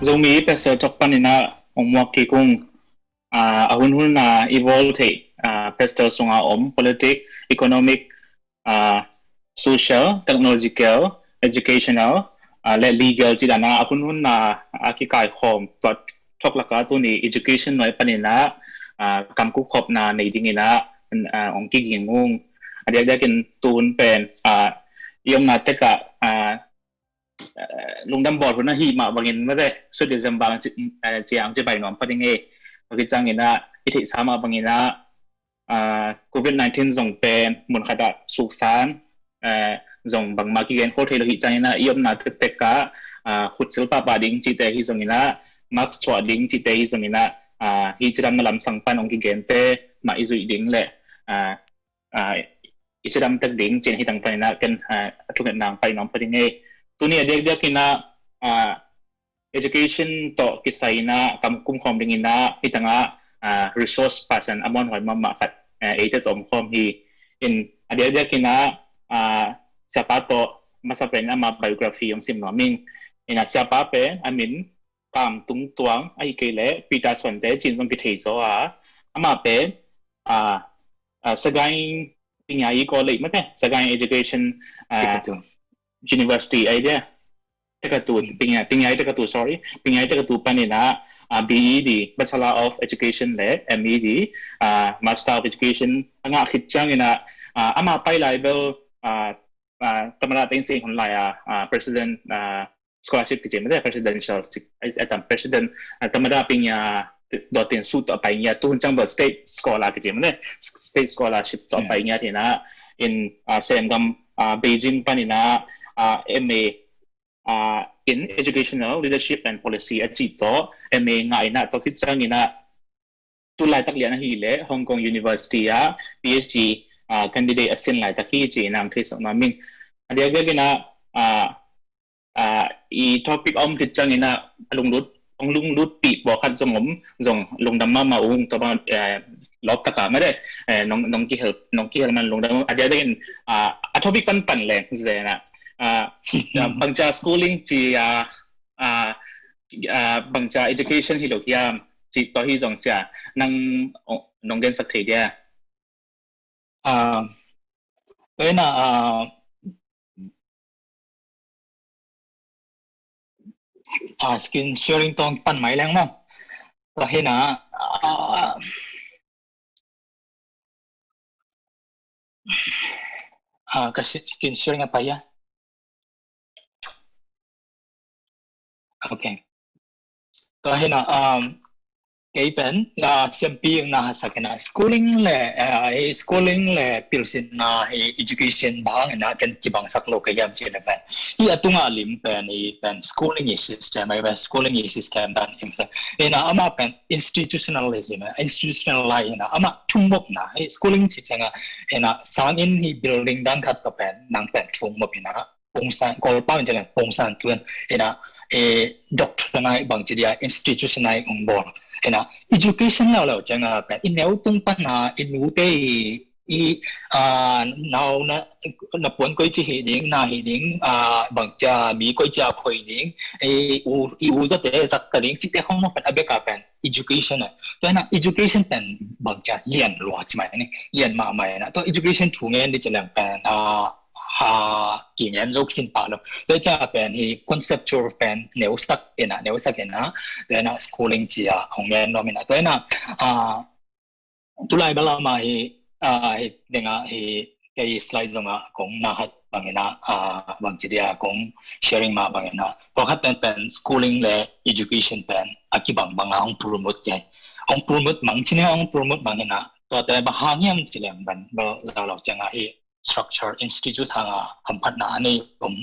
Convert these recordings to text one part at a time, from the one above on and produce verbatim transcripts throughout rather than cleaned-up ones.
Zomi Pastor Talk panin ah hong muak kik ung. Ah, a hunhun a i bawl theih, ah, pastor sunga om politic, economic, ah, social, technological, educational, ah, le legal ci dan a hunhun a a kikaikhawm tua talk laka tuni education nuai panin ah, ah, kamkup khopna nei dingin ah, ah, hong kiging ung. A diakdiakin tun pen, ah, i omna tekah, ah, eh, lungdam bawl hun ahih mah bangin mate, Sweet December ci, eh, ciang ci pai nuam pha ding e. Bang hang hiam cih ciangin ah i theihsa mah bangin ah, ah, covid nineteen zong pen mun khat ah suksan, eh, zong bangmah kigen khol thei lo ahih ciangin ah i omna tektek ah, ah, khutsil pahpah ding cihte ahi zongin ah, mask thuah ding cihte ahi zongin ah, ah, hih cidamna lamsang pan hong kigente mah i zuih ding le, ah, ah, i cidam tek ding cih hi tang panin ah ken, ah, a thungetna pai nuam pha ding e. Tuni a diakdiakin ah, ah, education tawh kisai in ah kamkup khawm dingin ah hi tang ah, ah, resource person a muanhuai mahmah khat, ah, eite tawh om khawm hi. In a diakdiakin ah, ah, siapa tawh masa pen ama biography hong sim nuam ing. In ah siapa pen a min Kam Tung Tuang ahih kei leh Peter Suante ci-in zong kithei zaw a, amah pen, ah, ah, Sagaing Pingya i kaw lei mate, Sagaing Education, ah, Tekatu. University ai dia. Tekatu, Pingya, Pingya Tekatu, sorry. Pingya Tekatu panin ah, ah, B E D, Bachelor of Education le M E D, ah, Master of Education a ngah khit ciangin ah, ah, ama pai lai bel, ah, ah, ธรรมดา Thein Sein hun lai ah, ah, President, ah, Scholarship kici mate, presidential, ci-, eh, eh, tam, president, ah, ธรรมดา Pingya, dawtin sut a pai ngia, tuhun ciang bel state scholar kici mate, state scholarship tawh a pai ngia hi in ah, in, ah, Sengam, ah, Beijing panin ah, ah, M A, ah, in Educational Leadership and Policy a cih tawh M A ngah in ah, tua khit ciangin ah, tu laitak lian ahih leh Hong Kong University ah P H D, ah, candidate a sin laitak hi ci-in ah hong theisak nuam ing. A diakdiakin ah, ah, ah, i topic a om khit ciangin ah a lunglut, hong lunglutpih pawlkhat zong om, zong lungdam mahmah ung, tua bang, eh, lawp tak a mate, eh, nong, nong kihel, nong kihel man lungdam. A diakdiakin, ah, a topic panpan leng zen ah, ah, ah, bangci a schooling ci a, ah, ah, bangci a education hi lo hiam cih tawh hi zong sia, nang, oh, nong gensak thei dia. Ah, tua in ah, ah, ah, screen sharing tawh pan mai leng maw. Tua hi in ah, ah, ah, ka si-, screen sharing a pai a. Ok. Tua hi in ah, um, kei pen, ah, siampi na hasak in ah, schooling le, ah, eh, schooling le pilsinna hi education bang in ah ken kibangsak lo ka hiam cih leh pen. Hi a tunga lim pen, hi pen schooling i system, hi pen schooling i system dan in pen. In ah amah pen institutionalism, eh, institutionalize in ah amah thumopna, hi schooling cih ciang ah, in ah sang inn hi building dan khat tawh pen, nang pen thumop in ah, pungsan, Kawlpau in ci leng pungsan tuan, in ah, eh, doctrine bangci dia institutionalize hong bawl. In ah, education leuleu ciang ah pen, i neu tung pan ah, i nute i, i, ah, nau na, na puan koici hi ding, na hi ding, ah, bangci a mi koici a khoi ding, i u, i u zate zak ka ding, cihte khong mah pen, a bek a pen, education ah. Tua in ah education pen bangci a lian lua ci mai ni, lian mahmah in ah. Tua education thu ngen di ci leng pen, ah, ha, kingen zo khin pah lo. Tua ciang pen hi conceptual pen neusak in ah, neusak in ah, tua in ah schooling ci a hong ngen nuam in ah. Tua in ah, ah, tu lai bel amah hi, ah, hi ding ah hi kei slide zong ah kong na hat bang in ah, ah, bangci dia kong sharing mah bang in ah. Pawlkhat pen pen schooling le education pen a kibang bang ah hong promote kei. Hong promote mang ci ni, hong promote mang in ah. Tuate bang hang hiam ci leng pen, bel lau lau ciang ah hi structure, institute hang a hamphatna a nei om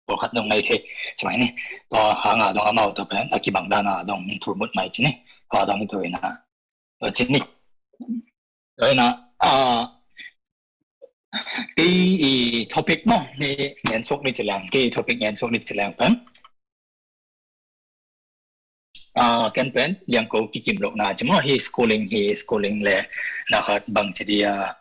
pawlkhat zong nei thei ci mai ni. Tua hang a zong amau tua pen a kibang dan a zong promote mai ci ni. Tua zong hi tua in ah. Tua ci ni. Tua in ah, ah, kei i topic maw, ni ngen suak ni ci leng, kei i topic ngen suak ni ci leng pen. Ah, ken pen, liang ko kikim lohna ci maw, hi schooling, hi schooling le na hat bangci dia,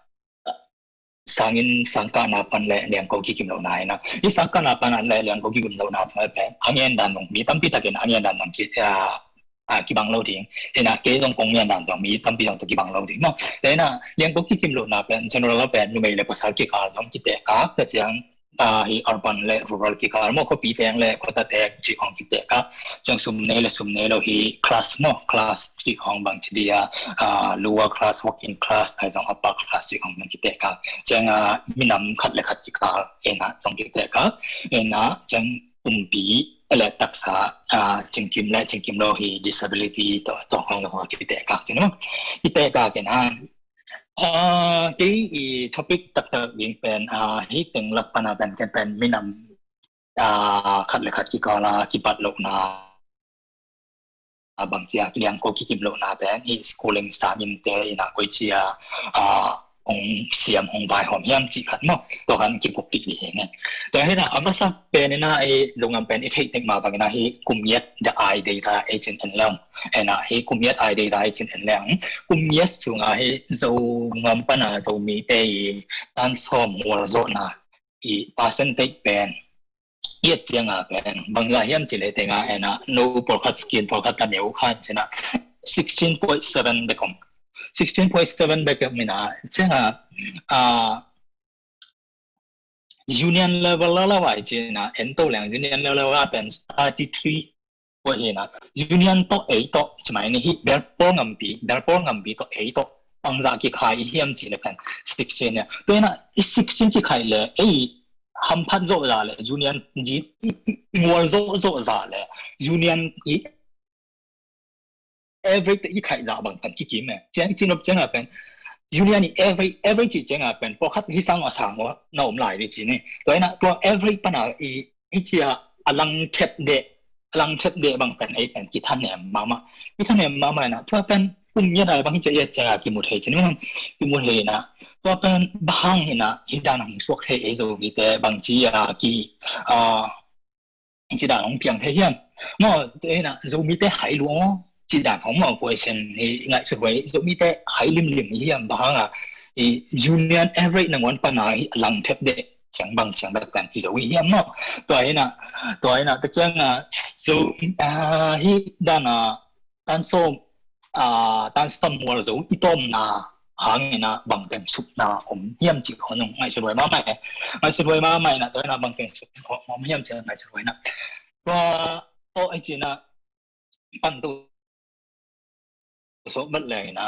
sanginn sangkahna pan le liangko kikim lohna hi na. Hih sangkahna pan le liangko kikim lohna pan pen a ngen dan zong mi tampi takin a ngen dan zong ki, a, a, kibang lo ding. Hi na, kei zong kong ngen dan zong mi tampi zong tawh kibang lo ding maw. Te hi na, liangko kikim lohna pen general pen numei le pasal kikal zong kitehkak, tua ciang, a, hih urban le rural kikal maw, khuapi teng le khuata teng cih khawng kitehkak. Ciang sum nei le sum nei lo, hih class maw, class cih khawng bangci dia, a, lower class, working class, ahi zong upper class cih khawng bang kitehkak. Ciang, a, minam khat le khat kikal hi na zong kitehkak. Hi na, ciang pumpi le taksa, a, cingkim le cingkim lo, hih disability tawh, tawh khawng zong kitehkak ci na maw. Kitehkak hi na, a, kei i topic taktak ding pen, a, hih teng lak pan a pen ken pen minam, a, khat le khat kikal a kibat lohna, a, bangci a liangko kikim lohna pen hih schooling sanginnte in a koici a, a, hong siam hong vaihawm hiam cih khat maw, tua khat kikupih ding hi nge. Tua hi na, a masa pen hi na, i Zongam pen i theih tek mah bangin a hih kum giat a i data i cih en leng, hi na, hih kum giat a i data i cih en leng, kum giat sung a hih Zongam pan a Zomite i tan sawm mual zawhna i percentage pen i et ciang a pen bang za hiam cih leh teng a, hi na, no pawlkhat skin pawlkhat a neu khan ci na, sixteen point seven bek om. Sixteen point seven bek om hi na, ciang a, a, union level la la vai ci na, en to leng union level la pen thirty three point hi na. Union tawh ei tawh ci mai ni, hih belpawl ngampi, belpawl ngampi tawh ei tawh bang za kikhai i hiam cih leh pen sixteen hi na. Tua hi na, i sixteen kikhai leh ei hamphat zawh za leh union i, i, i, i mual zawh zawh za leh union i average i khaih za bang pen kikim e. Ciang i cih nop ciang a pen union i average, average cih ciang a pen pawlkhat hih sang a sang a na om lai ding ci ni. Tua hi na, tua average pan a i, i ci a, a lang thep deh, a lang thep deh bang pen ei pen kithanem mahmah. Kithanem mahmah hi na, tua pen kum giat a bang hi ci a i et ciang a kimu thei ci ni maw. Kimu thei hi na, tua pen bang hang hi na hih dan hong suak thei ei Zomite, bangci a ki, a, ci dan hong piang thei hiam? Maw, tua hi na, Zomite hai lua aw ci dan hong maw, question hi ngaihsut huai, Zomite hai limlim hi hiam, bang hang a i union average nangawn pan a hih lang thep deh ciang bang ciang bek pen hi zo hi hiam maw? Tua hi na, tua hi na, tua ciang a, Zo, a, hih dan a tan sawm, a, tan sawm mual zo i tawmna hang in a bang teng supna om hiam cih khawng zong ngaihsut huai mahmah e. Ngaihsut huai mahmah in a, tua hi na bang teng supna om hiam cih ngaihsut huai na. Tua tawh ei ci na pan tu so bat leng in a.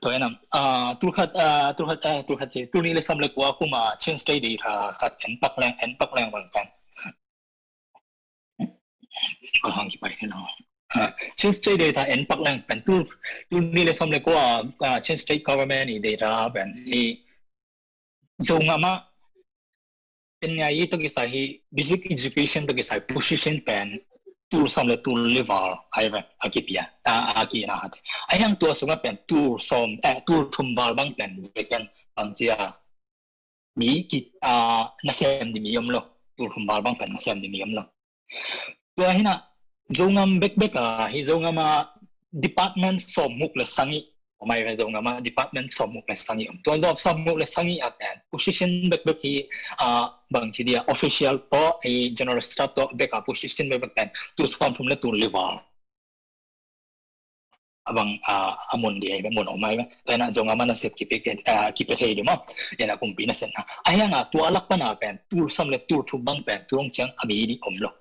Tua hi na, a, tul khat, a, tul khat, a, tul khat ci, tul nih le sawm le kua kum a Chin State data khat en pak leng, en pak leng bang pen. Ka hang kipai hi na. A, Chin State data en pak leng pen tul, tul nih le sawm le kua, a, Chin State government i data pen i Zongam a pen ngai i tawh kisai hi basic education tawh kisai position pen tul sawm le tul li val ai pen a kipia, a, a ki na hat. A hiang tua sung a pen tul sawm, eh, tul thum val bang pen veken bang ci a mi ki, a, nasem ding mi om lo. Tul thum val bang pen nasem ding mi om lo. Tua hi na, Zongam bekbek a, hih Zongam a department sawmguk le sagih om ai ve. Zongam a department sawmguk le sagih om. Tua zong sawmguk le sagih a pen position bekbek hi, a, bang ci dia official tawh, hih general staff tawh bek a position bekbek pen tul sawmthum le tul li val a bang, a, a mun ding ai ve, mun om ai ve. Tua hi na Zongam a nasep kipia, a, kipia thei ding maw. Hi na kumpi nasepna. A hiang a tua lak pan a pen tul sawm le tul thum bang pen tu dong ciang a mi ding om lo.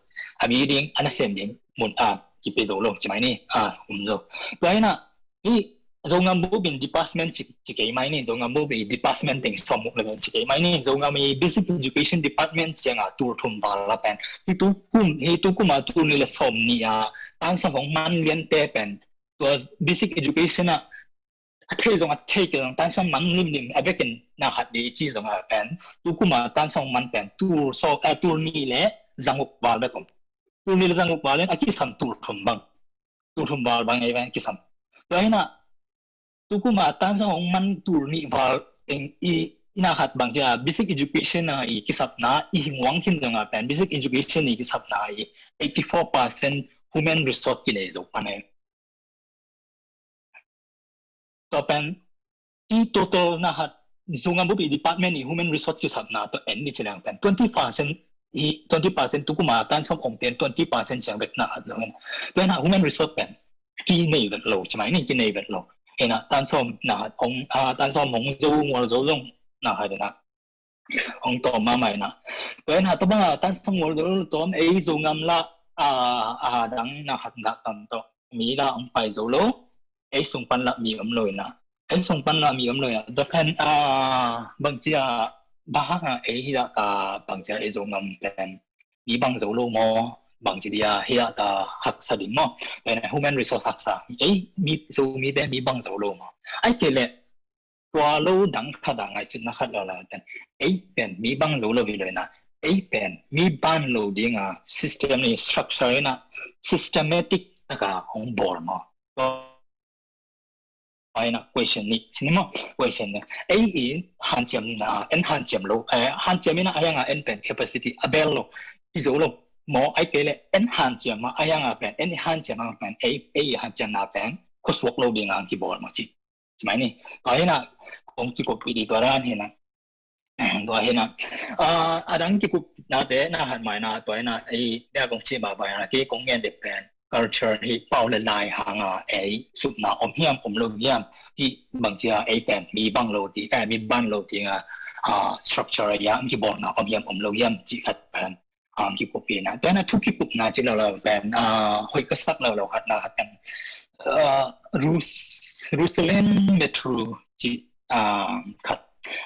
A mi ding, a nasem ding mun a kipia zo lo ci mai ni, a, om zo. Tua hi na, hih Zongam bup in department ci, ci kei mai ni, Zongam bup in department teng sawmguk le pen ci kei mai ni, Zongam i basic education department ciang a tul thum val a pen. Hih tu kum, hih tu kum a tul nih le sawmnih a tan sawm hong man liante pen tua basic education a, a thei zong a thei kei zong tan sawm man limlim a vekin na khat ding ci zong a pen, tu kum a tan sawm man pen tul sawm, eh, tul nih le zanguk val bek om. Tul nih le zanguk val in a kisam tul thum bang. Tul thum val bang ei ven kisam. Tua hi na, tu kum a tan sawm hong man tul nih val teng i, i na khat bang ci a basic education a i kisapna i hing wang khin zong a pen basic education i kisapna i eighty four percent human resource kinei zo pan ei. Tua pen i total na hat, Zogam bup i department i human resource kisapna tawh en i ci leng pen twenty percent, i twenty percent, tu kuma tan sawm ong ten twenty percent ciang bek na hat lo hi na. Tua hi na human resource pen ki nei vet lo, ci mai ni, ki nei vet lo. Hi na tan sawm na hat ong, a, tan sawm ong zo, ngual zo zong na hat hi na. Ong tawm mahmah hi na. Tua hi na tua bang a tan sawm ngual zo lo tawm ei Zogam lah, a, a dang na hat na tam tawh mi lah ong pai zo lo. Ei sung pan lah mi om lo hi na. Ei sung pan lah mi om lo hi na. Tua pen, a, bang ci a, bang hang a ei hi lah ta, bang ci a ei Zogam pen mi bang zo lo maw, bang ci dia hi lah ta haksa ding maw. Tua hi na human resource haksa. Ei mi, Zomi te mi bang zo lo maw. Ai kei leh tua lo dang khat a ngaihsutna khat lo la pen, ei pen mi bang zo lo hi lo hi na. Ei pen mi ban lo ding a system ni, structure hi na, systematic taka hong bawl maw. Tua hi na question ni, ci ni maw, question ni. Ei i hanciam na, en hanciam lo, eh, hanciam hi na, a hiang a en pen capacity a bel lo, hi zo lo maw. Ai kei leh en hanciam a, a hiang a pen, en hanciam a pen, ei, ei hanciam na pen khuasuak lo ding a kibawl maw ci. Ci mai ni. Tua hi na, kong kikup pi di tua dan hi na. Tua hi na. A, a dang kikup na te na hat mai na, tua hi na, ei, dia kong ci ba ba na, ki kong ngen dek pen culture hi pau le lai hang a, ei, supna om hiam, om lo hiam, hi bang ci a, ei pen mi bang lo ti, eh, mi ban lo ti nga, a, structure ya, kibawlna om hiam, om lo hiam, ci khat pen. A, kikup hi na. Tua na thu kikupna ci lo lo pen, a, hoih ka sak lo lo khat na khat pen. A, Rus-, Rusalen Metru ci, a, khat.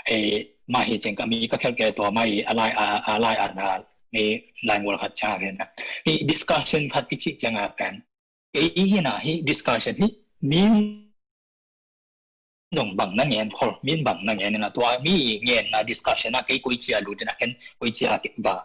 E, mah hi ceng ka mi ka khelh ke tua mah hi a lai, a, a lai a na mi lai ngual khat ciang hi na. Hi discussion khat i ci ciang a pen. Ei hi na hi discussion hi min dong bang na ngen khol, min bang na ngen na tua mi ngen na discussion a kei koi cia lut na ken koi cia va,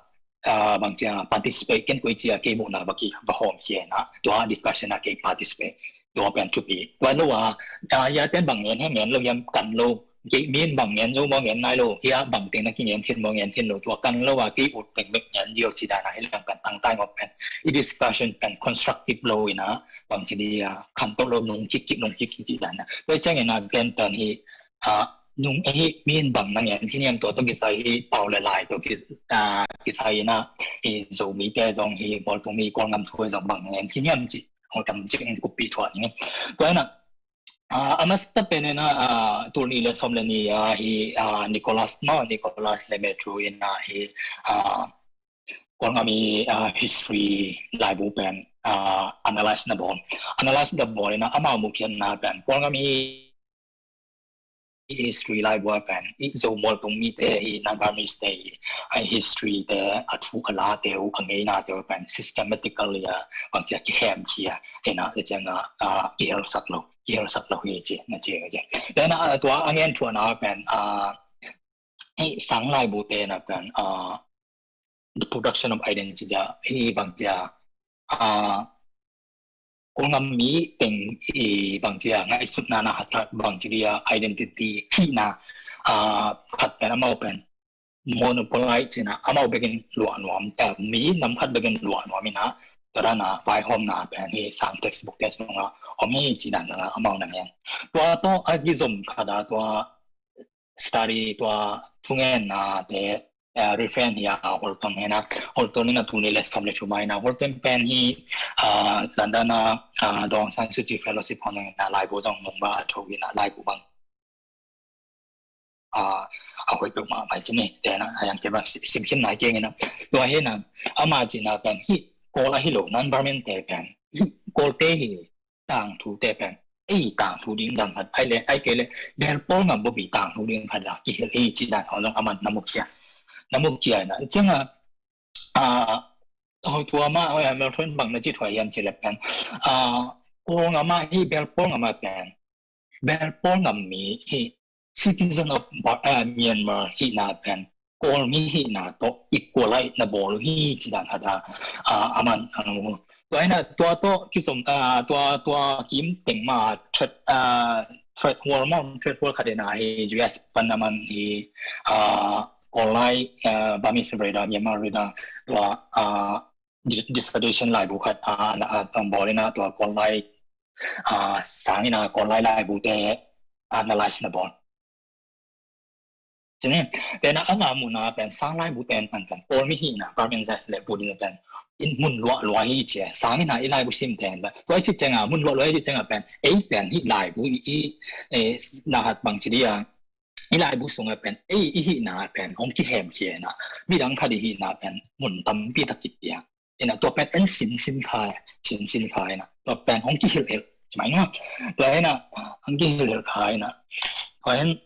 a, bang cia participate ken koi cia kei mu na va ki va hawm cia na tua discussion a kei participate tua pen thupi. Tua lo a, a, ya ten bang ngen he ngen lo yam kan lo. Kei min bang ngen zo bang ngen nai lo. Hia bang teng na ki ngen khin bang ngen khin lo. Tua kan lo a kei ut pek bek ngen dio ci dan a hi lang kan tang tai ngok pen. I discussion pen constructive lo ina bang ci di a kan to lo nung kik kik nung kik kik ci dan a. Tua ciang ina ken tan hi, a, nung e hi min bang na ngen khin yam tua to kisai hi pau le lai to ki, a, kisai ina hi Zomi te zong hi Mualtung mi Kawlngam thu zong bang ngen khin yam ci. Hong tam cik in kupi thuah ni. Tua ina, a, a masa pen ina, a, tul ni le som le ni a hi, a, Nicholas maw, Nicholas le Metru ina hi, a, Kawlngam i, a, history laibu pen, a, analyze na bawl. Analyze na bawl ina amau mukhiatna pen Kawlngam i history laibu a pen i Zo Mualtung mite i Naga mite i a history te a thu a la te uh a ngeina te uh pen systematically a bang cia kihem kia ina le ciang a, a, kihel sak lo, kihel sak lo hi ci na ci hi ci. Tena, a, tua a ngen thuana pen, a, i sang laibu te na pen, a, the production of identity a hi bang cia, a, Kawlngam mi teng i bang cia ngaihsutna na hat bang cia identity hina, a, khat pen amau pen monopolize cina amau bekin luah nuam ta mi nam khat bekin luah nuam ina tua dana vaihawmna pen hi sang textbook te sunga om hi ci dan dana amau na ngen. Tua to a gizom khat a tua study tua thungenna te, eh, reference hi a Holton hi na. Holton ina tuni le sam le chuma ina Holton pen hi, ah, London a, ah, Daw Aung San Suu Kyi Fellowship hong ina laibu zong nung ba a tho ina laibu bang. Ah, a hoih peuh mahmah ci ni. Tena a yang ke bang si-, sim khin nai keng ina. Tua hi na ama cina pen hi Kawl a hi lo non-Burman te pen hi Kawl te hi tangthu te pen ei tangthu ding dan khat ai le ai kei le bel Paul ngam bobi tangthu ding khat la kihel ei ci dan hong zong aman na mu kia. Na mu kia na ciang a, a, hoi tua ma hoi a Melbourne bang na ci thuai hiam ci le pen, a, Paul ngam a hi bel Paul ngam a pen bel Paul ngam mi hi citizen of Ba-, a, Myanmar hi na pen Kawl mi hi na to equal ai na bawl hi ci dan khat a, a, aman ang mu. Tua ina tua to kisom, a, tua, tua kim teng ma trade, a, trade war ma trade war khat ina hi U S pan aman hi, a, Kawl lai, a, Burmese Raider, Myanmar Raider tua, a, dis-, dissertation laibu khat, a, na, a, bawl ina tua Kawl lai, a, sang ina Kawl lai laibu te analyze na bawl. Cini, tena ama muhna pen sang laibu ten pan pen Kawl mi hihna, Burmese le pu ding pen in mun luah luah hi ci a. Sang in a i laibu sim ten pen. Tua i cih cianga mun luah luah hi cih cianga pen ei pen hih laibu i, i, eh, nahat bang ci dia. I laibu sunga pen ei i hihna pen hong kihem khia na. Midang khat i hihna pen mun tampi tak kipia. Ina tua pen en sin sin kha, sin sin kha ina. Tua pen hong kihilhilh. Ci mai no. Tua ina hong kihilhilh kha ina. Tua in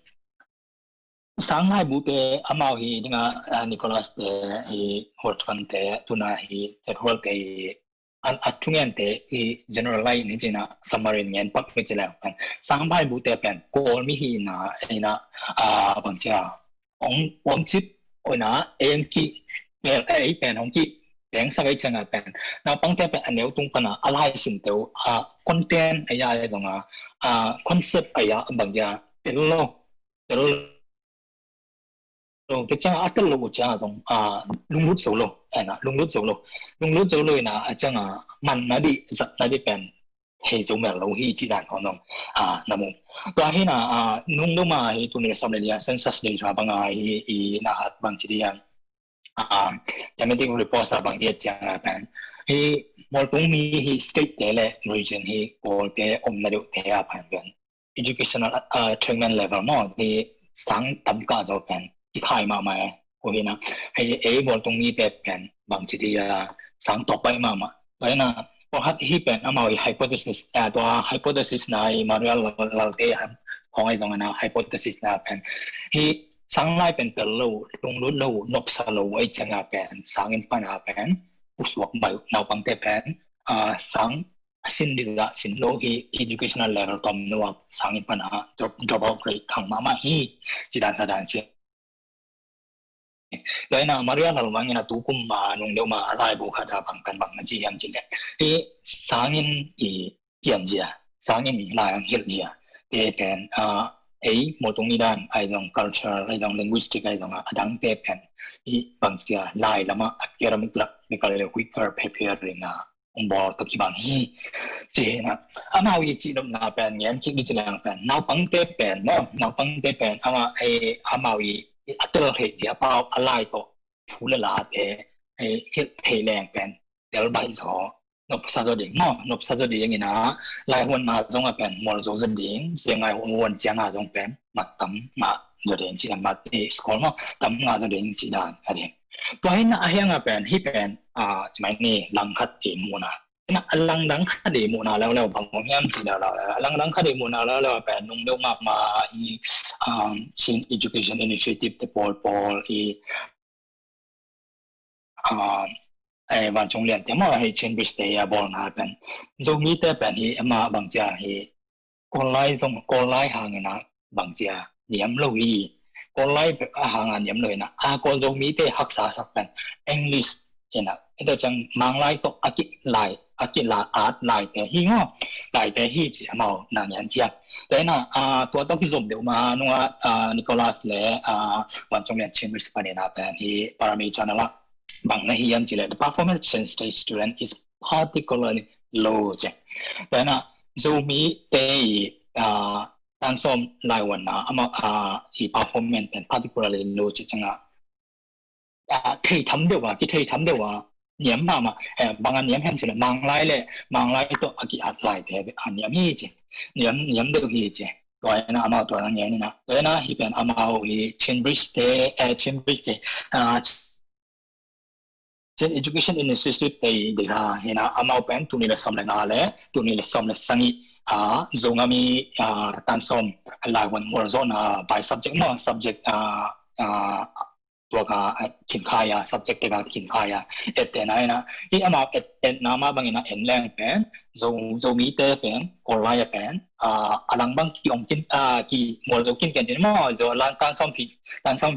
sang laibu te amau hi dinga, ah, Nicholas te hi Horton te tuna hi Ted Hall te hi a, a thungen te hi general line hi cina summary ngen pak mi ci leng pen. Sang laibu te pen Kawl mi hihna ina, ah, bang cia ong, ong cip ina eng ki pel ei pen ong ki peng sak ei cianga pen. Naupang te pen a neu tung pana a lai sin teu a content a ya zonga, a concept a ya bang cia tel lo. Tel lo te cianga a tel lo u cianga zong, a, lunglut zo lo, ena, lunglut zo lo. Lunglut zo lo ina a cianga man na di, zat na di pen hei zo mel lo hi ci dan hong nong, a, na mu. Tua hi na, a, nung doma hi tuni le som le lia census data banga hi, i na hat bang ci dia. A, thematic report a bang dia cianga pen. Hi mualtung mi hi state te le region hi Kawl te om na deuh te a pan pen. Educational, uh, attainment level maw, hi sang tam kah zaw pen kikhai mahmah e. Ko hi na, hei, ei mualtung mite pen bang ci dia sang tawp pai mahmah. Tua hi na, pawlkhat hi pen amau hi hypothesis, uh, tua hypothesis na hi Maria Lal, Lalte han khong ai zong na hypothesis na pen hi sang lai pen tel lo, lunglut lo, nopsa lo ai cianga pen sang in pana pen pusuak mai naupangte pen, uh, sang a sin dih zah sin lo hi educational level tom nuak sang in pana drop, drop out rate khang mahmah hi ci dan kha dan ci. Tua ina Maria Lal bang ina tukum ma nung deuh ma a laibu khat a bang kan bang na ci hiam ci le. Hi sang in i pian zia, sang in i lai ang hilh zia. Te pen, a, ei mualtung i dan ai zong culture, ai zong linguistic ai zong a dang te pen i bang cia lai lama academic la mi kal le quicker preparing a ong bawl tawh kibang hi. Ci hi na, amau i cihnopna pen ngen kik i ci leng pen naupangte pen maw, naupangte pen ama, ei, amau i a tel theih dia pau a lai tawh thu le late, ei, hilh theih leng pen tel baih zaw, nopsa zaw ding maw, nopsa zaw ding ina lai huan na zong a pen mual zaw zaw ding, sia ngai huan huan cianga zong pen mat tam ngah zaw ding ci a mat, ei, school maw, tam ngah zaw ding ci dan a ding. Tua hi na a hianga pen hi pen, a, ci mai ni langkhat i muhna. Hi na a langdang khat i muhna leuleu bang hong hiam ci leuleu. A langdang khat i muhna leuleu pen nung deuh mahmah i, um, Chin Education Initiative te pawl pawl i, um, ei, Vancung Lian te maw hi Chin Bridge te i a bawlna pen. Zomite pen hi ama bang cia hi Kawl lai zong, Kawl lai hangina bang cia niam lo hi. Kawl lai a hanga niam lo ina a Kawl Zomite haksa sak pen English ina ita ciang Manglai tawh a ki lai, a ki la at laite hi ngo, laite hi ci amau na ngen kia. Tua ina, a, tua tawh kizom deuh ma nunga, a, Nicholas le, a, Vancung Lian Chin Bridge panina pen hi Parami channel a bang na hiam ci le the performance of Chin State student is particularly low ci. Tua ina Zomite i, a, tan sawm lai wanna ama, a, i performance pen particularly low ci cianga, a, thei tham deuh a, kithei tham deuh a niam mahmah, eh, bang a niam hiam ci le Manglai le Manglai tawh a ki at laite a niam hi ci. Niam, niam deuh hi ci. Tua ina amau tua na ngen ina. Tua ina hi pen amau hi Chin Bridge te, eh, Chin Bridge te, a, Chin Education Initiative te i dikha hi na amau pen tuni le som le nga le tuni le som le sang i, a, Zogam i, a, tan sawm lai wan mual zawhna by subject maw, subject, a, a, tua ka, a, khinkhai a, subject te ka khinkhai a, et te na ina. Hi amau et, etna ma bang ina en leng pen, Zo, Zomite pen, Kawl lai a pen, a, a lang bang ki ong kin, a, ki mual zo kin ken cin maw, zo lan tan sawm phi, tan sawm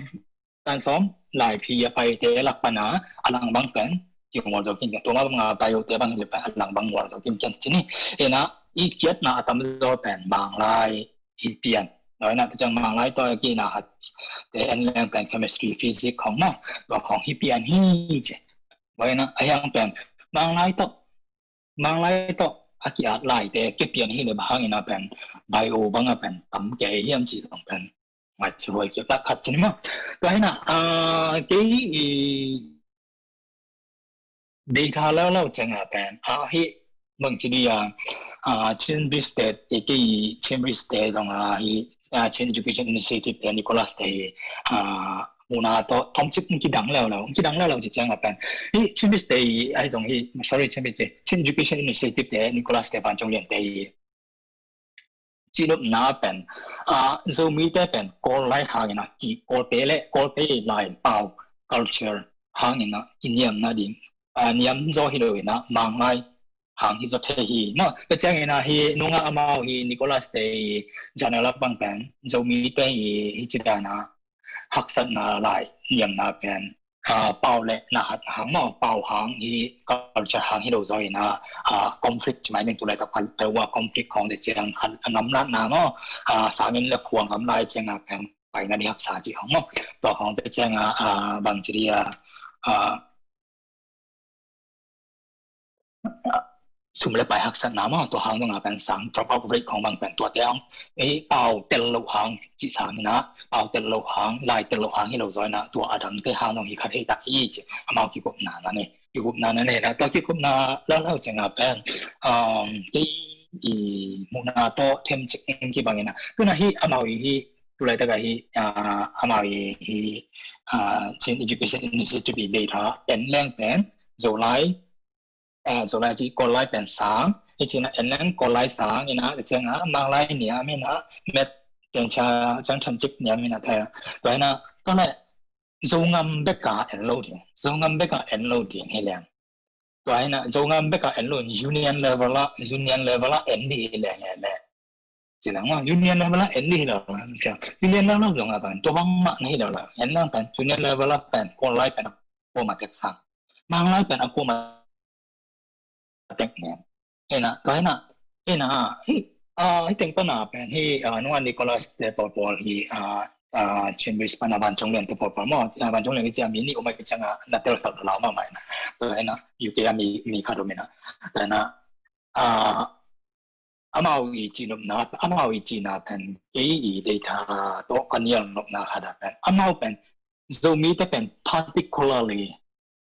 tan sawm lai phi a paite lak pana a lang bang pen ki mual zo kin ken. Tua ma banga paio te bang hi le pen a lang bang mual zo kin ken cini. Ina i kiatna a tam zo pen Manglai hi pian. Tua ina te ciang Manglai tawh a kina hat te en leng pen chemistry, physics khong na. Tua khong hi pian hi ci. Tua ina a hiang pen Manglai tawh, Manglai tawh a ki at laite ki pian hi le bang hangina pen bio banga pen tam kei hiam ci tong pen mai ci huai kik tak khat ci ni maw. Tua hi na, ah, kei i data leuleu ciang a pen, ah, hi bang ci di a, ah, Chin Bridge te, i kei i Chin Bridge te zong a hi, ah, Chin Education Initiative te, Nicholas te hi, ah, muna to, tom cik kidang leuleu, kidang leuleu ci ciang a pen. Hi Chin Bridge te hi, ai zong hi, sorry, Chin Bridge te, Chin Education Initiative te, Nicholas te, Van Cong Lian te hi. Ci nopna pen, ah, Zomite pen Kawl lai hangin a ki Kawlte le Kawlte lai pau culture hangin a kiniamna ding, ah, niam zaw hi lo in a Manglai hang hi zaw thei hi. No, tua ciangin a hi nunga amau hi Nicholas te hi Janalak bang pen Zomite hi hi ci dan a haksatna lai niamna pen, ah, pau le nahat hang maw, pau hang hi culture hang hi lo zaw in a, ah, conflict ci mai ning tu laitak pan tua conflict khong te ciang khan a ngamlatna maw, ah, sangin le khua ngamlai ciang a pen paina di haksa ci khong maw. Tua khong te ciang a, ah, bang ci di a, ah, sum le pai haksatna maw, tua hang zong a pen sang drop out rate khong bang pen tua te hang, ei pau tel lo hang ci sang hi na, pau tel lo hang, lai tel lo hang hi lo zaw in a, tua a dang te hang zong hi khat hei tak hi ci, amau kikupna na ne, kikupna na ne na, tua kikupna leuleu ciang a pen, um, kei i muhna tawh them cik in kibang in a, tu na hi amau i hi, tu laitak a hi, ah, amau i hi, ah, Chin Education Initiative i data en leng pen, Zolai, ah, Zolai ci Kawllai pen sang, hi ci na en leng Kawllai sang, hi na, ciang a, Manglai niam, hi na, met, ken cha, chang than cik niam, hi na, thai, tua hi na, tua le, Zongam bek a en lo ding, Zongam bek a en lo ding, hi leng. Tua hi na, Zongam bek a en lo, union level a, union level a en di hi leng, hi leng. Ci leng, union level a en di hi lo, union level zong a pen, tua bang mah na hi lo la, en leng pen, union level a pen, Kawllai pen, a kuama tek sang. Manglai pen, a kuama tek niam. Hi na, tua hi na, hi na, hi, ah, hi teng pan a pen, hi, ah, nung a Nicholas te pawl pawl hi, ah, ah, Chin Bridge pan a Van Cong Lian te pawl pawl maw, ah, Van Cong Lian hi ci a mi ni um a hi ciang a, na tel khat lau mahmah hi na. Tua hi na, U K a mi, mi khat um hi na. Tua hi na, ah, amau i ci nopna, amau i cina pen, kei i data tawh ka nial nopna khat a pen, amau pen, Zomite pen particularly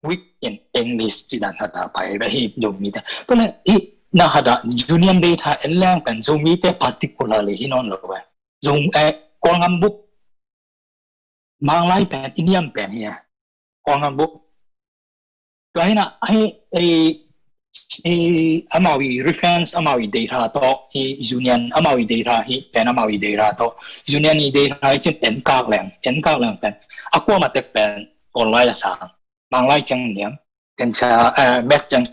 weak in English ci dan khat a pai ve hi Zomite. Tua le hi na khat a union data en leng pen Zomite particularly hi nawn lo ve. Zom, eh, Kawlngam buk Manglai pen i niam pen hi a. Kawlngam buk. Tua hi na, hi, hi, hi, amau i reference, amau i data tawh, hi union, amau i data hi, pen amau i data tawh, union i data hi cin en kak leng, en kak leng pen. A kuama tek pen, Kawllai a sang, Manglai ciang niam, ken cha, eh, met ciang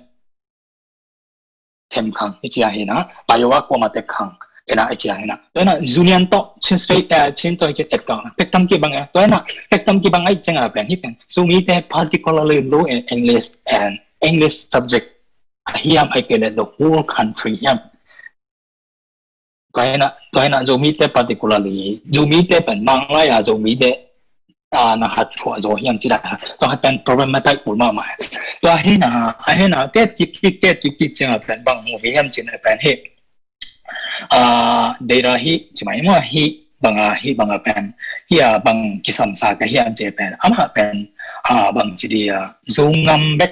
them khang, hi ci a hi na, Iowa kuama tek khang, hi na, hi ci a hi na. Tua hi na, union tawh, Chin State, eh, Chin tawh, hi ci et kang, pek tam kibang, eh, tua hi na, pek tam kibang, ai ciang a pen, hi pen, Zomite particularly low in English and English subject, a hiam ai kei le the whole country hiam. Tua hi na, tua hi na, Zomite particularly, Zomite pen, Manglai a Zomite, ah, na hat thuah zaw hiam ci dan, tua hat pen problematic kul mahmah. Tua hi na, a hi na, ket kik kik, ket kik kik ciang a pen, bang mu hi hiam ci na pen hi. Ah, data hi, ci mai maw hi, bang a hi, bang a pen, hi a bang kisam sa ka hiam ci pen, amah pen, ah, bang ci di a, Zongam bek,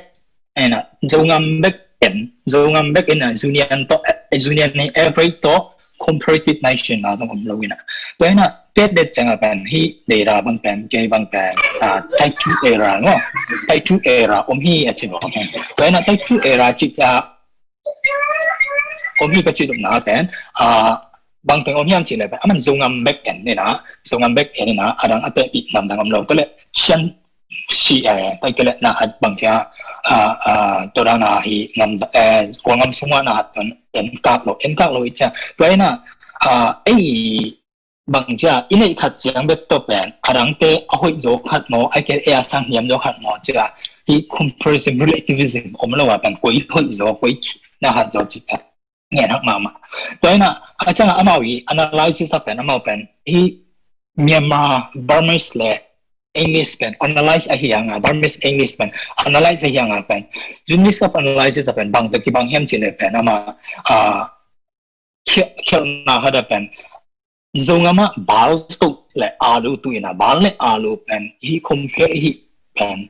hi na, Zongam bek en, Zongam bek en a, union tawh, eh, union ni average tawh, comparative nation na zong om lo hi na. Tua hi na, tet det ciang a pen, hi data bang pen, kei bang pen, ah, Taitu era, no? Taitu era, om hi a ci bang. Tua hi na, Taitu era ci a, om hi ka ci dum na pen, ah, bang teng om hiam ci le pen, aman Zongam bek en ni na, Zongam bek en ni na, adang a te pi nam dang om lo, tua le, Shan si, eh, tai ke le na hat bang cia, ah, ah, tua dang na hi ngam, eh, Kawlngam sunga na hat ton en kak lo, en kak lo i cia. Tua hi na, ah, ei bang cia, i neih khat ciang bek to pen, adang te a hoih zaw khat maw, ai ke e a sang hiam zaw khat maw cia, hi comparison relativism om lo a pen, koi hoih zaw, koi na hat zaw ci pen. Ngen hak mahmah. Tua hi na, a ciang a amau i analysis a pen, amau pen, hi Myanmar, Burmese le English pen, analyze a hi hang a, Burmese English pen, analyze a hi hang a pen, unit of analysis a pen, bang te kibang hiam ci le pen, ama, ah, khial, khialhna hat a pen, Zogam ah bal toh le alu tuh in a, bal le alu pen hi compare hi pen,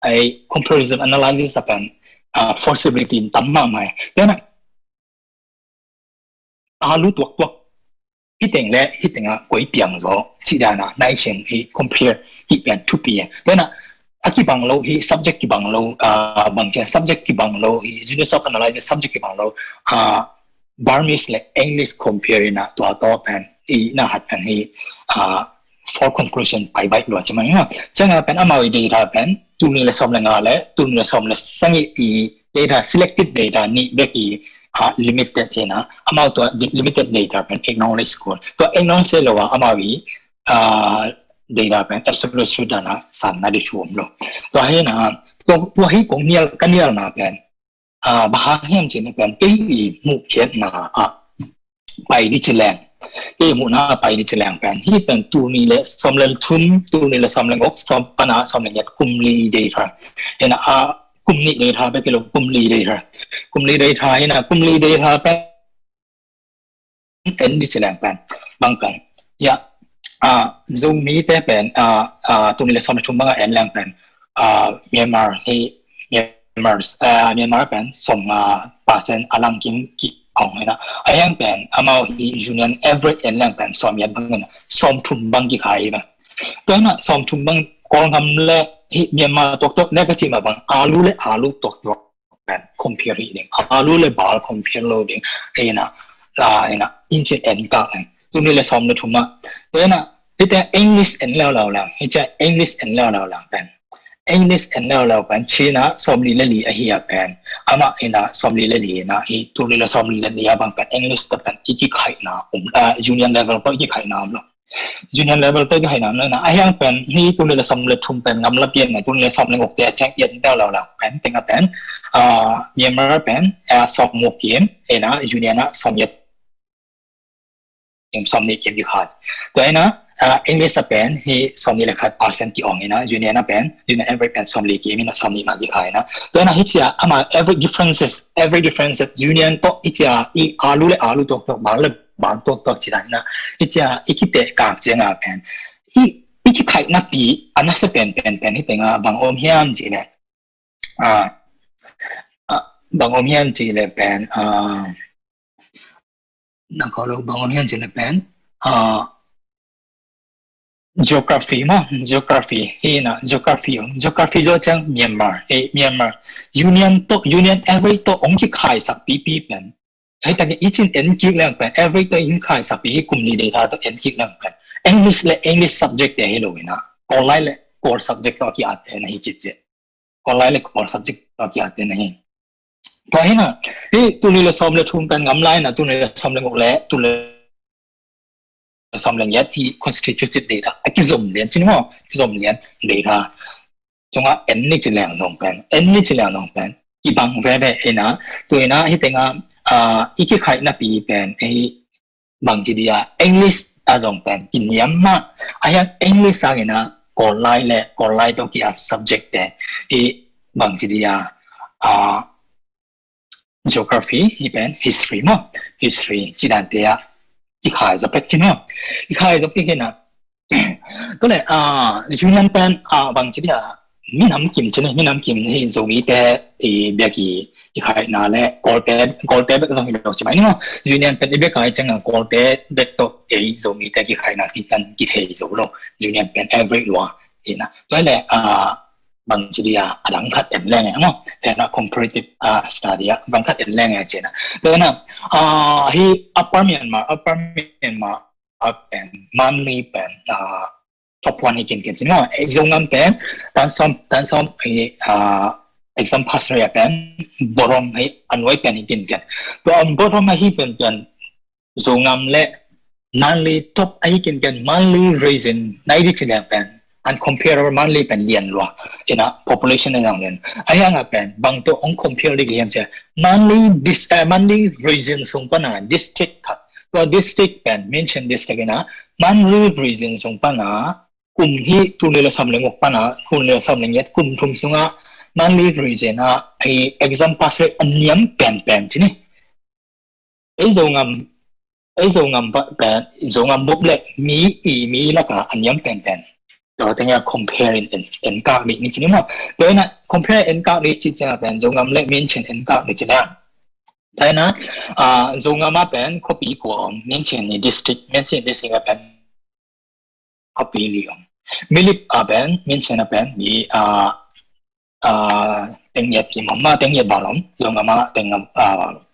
ei comparison analysis a pen, ah, forcibility in tam mahmah hi. Tua hi a, alu tuaktuak hi teng le hi teng a koi piang zaw cih dan a nai cing hi compare hi pen thupi hi. Tua hi a, a kibang lo hi subject kibang lo, ah, bang ci a, subject kibang lo hi, genus of analysis subject kibang lo, ah, Burmese le English compare in a, tua tawh pen i na hat pen hi, ah, for conclusion pai baih lua ci mai nga. Ciang a pen amau i data pen tul nih le sawm le nga le tul nih le sawm le sagih i data, selected data nih bek hi, ah, limited hi a, amau tua di-, limited data pen acknowledge kul. Tua acknowledge lo a amau i, ah, data pen absolute truth dan a sanna ding thu om lo. Tua hi a, tua, tua hi kong nial, ka nialna pen, ah, bang hang hiam cih leh pen kei i muh khiatna ah pai ding ci leng, kei i muhna ah pai ding ci leng pen hi pen tul nih le sawm le thum, tul nih le sawm le guk, sawm pan a sawm le giat, kum li data hi a, ah, kum nih data bek hi lo, kum li data, kum li data hi a, kum li data pen en ding ci leng pen, bang pen, ya, ah, Zomite pen, ah, ah, tul nih le sawm le thum bang a en leng pen, ah, Myanmar hi, Myanmar, ah, Myanmar pen sawm, ah, percent a lang kim ki ong hi a. A hiang pen amau hi union average en leng pen sawm giat bang hi a, sawm thum bang kikhai hi a. Tua hi a sawm thum bang Kawlgam le hi Myanmar tuaktuak le ka cih mah bang alu le alu tuaktuak pen compare hi ding. Alu le bal compare lo ding. Hi a, ah, hi a, in cin en kak leng. Tul nih le sawm le thum ah. Tua hi a, hi te English en leuleu leng. Hi te English en leuleu leng pen, English en leuleu pen Chin ah sawm li le li ahi a pen, amah hi a sawm li le li hi a, hi tul nih le sawm li le li a bang pen English tawh pen i kikhaihna om, ah, union level tawh i kikhaihna om lo. Union level tawh i kikhaihna om lo hi a. A hiang pen hi tul nih le sawm le thum pen gamla pian na, tul nih le sawm le guk te a ciang i en leuleu leng pen teng a pen, ah, Myanmar pen, ah, sawm guk kim hi a, union ah sawm giat kim, sawm nih kim kikhai. Tua hi a, ah, English a pen hi sawm nih le khat percent ki ong hi a, union a pen, union average pen sawm li kim hi a, sawm nih mah kikhai hi a. Tua hi a, hi ci a amau average differences, average differences, union tawh hi ci a i alu le alu tuaktuak, bal le bal tuaktuak ci dan hi a. Hi ci a i kiteh kak ciang a pen i, i kikhaihna pi a nasia pen pen pen hi teng a bang om hiam cih leh, ah, ah, bang om hiam cih leh pen, ah, na ko lo, bang om hiam cih leh pen, ah, geography maw, geography hi a, geography om, geography lo ciang Myanmar, eh, Myanmar union tawh, union average tawh ong kikhaisak pipi pen, hi tak i cin en kik leng pen average tawh i kikhaisakpi hi, kum li data tawh en kik leng pen English le English subject te hi lo hi a, Kawl lai le Kawl subject tawh a ki-at te na hi cih cih. Kawl lai le Kawl subject tawh a ki-at te na hi. Tua hi a, hi tul nih le sawm le thum pen gamla hi a, tul nih le sawm le guk le tul nih le sawm le giat hi constituted data, a kizom lian ci ni maw, kizom lian data. Cungah en ni ci leng zong pen, en ni ci leng zong pen kibang veve hi a. Tua hi a, hi teng a, ah, i kikhaihna pi pen hi bang ci ding a, English a zong pen kiniam mah. A hiang English sangin a Kawl lai le Kawl lai tawh ki-at subject te hi bang ci ding a, ah, geography hi pen history maw, history ci dan te ah kikhai zaw pek ci maw, kikhai zaw pek hi a. Tua leh, ah, union pen, ah, bang ci ding a, minam kim ci ni, minam kim hi Zomite i biak i, i khaihna le Kawlte, Kawlte bek zong hi lo ci mai ni maw. Union pen i biak a hi ciang a Kawlte bek tawh ei Zomite kikhaihna kician kithei zo lo. Union pen average lua hi a. Tua leh, ah, bang ci ding a, a dang khat en leng e maw. Pen a comparative, ah, study a bang khat en leng e ci a. Tua hi a, ah, hi Upper Myanmar, Upper Myanmar, ah, pen Mandalay pen, ah, top one hi kinken ci maw. Eh, Zogam pen tan sawm, tan sawm hi, ah, exam pass rate a pen bottom hi, a nuai pen hi kinken. Tua a bottom a hi pen pen Zogam le Mandalay top a hi kinken, Mandalay region nai ding ci leng pen uncomparable, Mandalay pen lian lua hi a, population a zang lian. A hiang a pen bang tawh ong compare ding hiam ci a, Mandalay dis-, eh, Mandalay region sung pan a district khat, tua district pen mention district hi a, Mandalay region sung pan a kum hi tul nih le sawm le guk pan a tul nih le sawm le giat, kum thum sungah Mandalay region ah hi exam pass rate a niam penpen ci ni. Ei Zogam ei Zongam pen, Zongam bup le mi i mi laka a niam penpen, tua teng a compare in en, en kak dih ni ci ni maw. Tua ina compare en kak dih ci ciang a pen Zongam le Minchen en kak dih ci na. Tua ina, ah, Zongam a pen khuapi kua om, Minchen ni district, Minchen district a pen khuapi li om. Milip a pen, Minchen a pen mi, ah, ah, teng yet kim om, ma teng yet val om, Zongam a teng, ah, val om.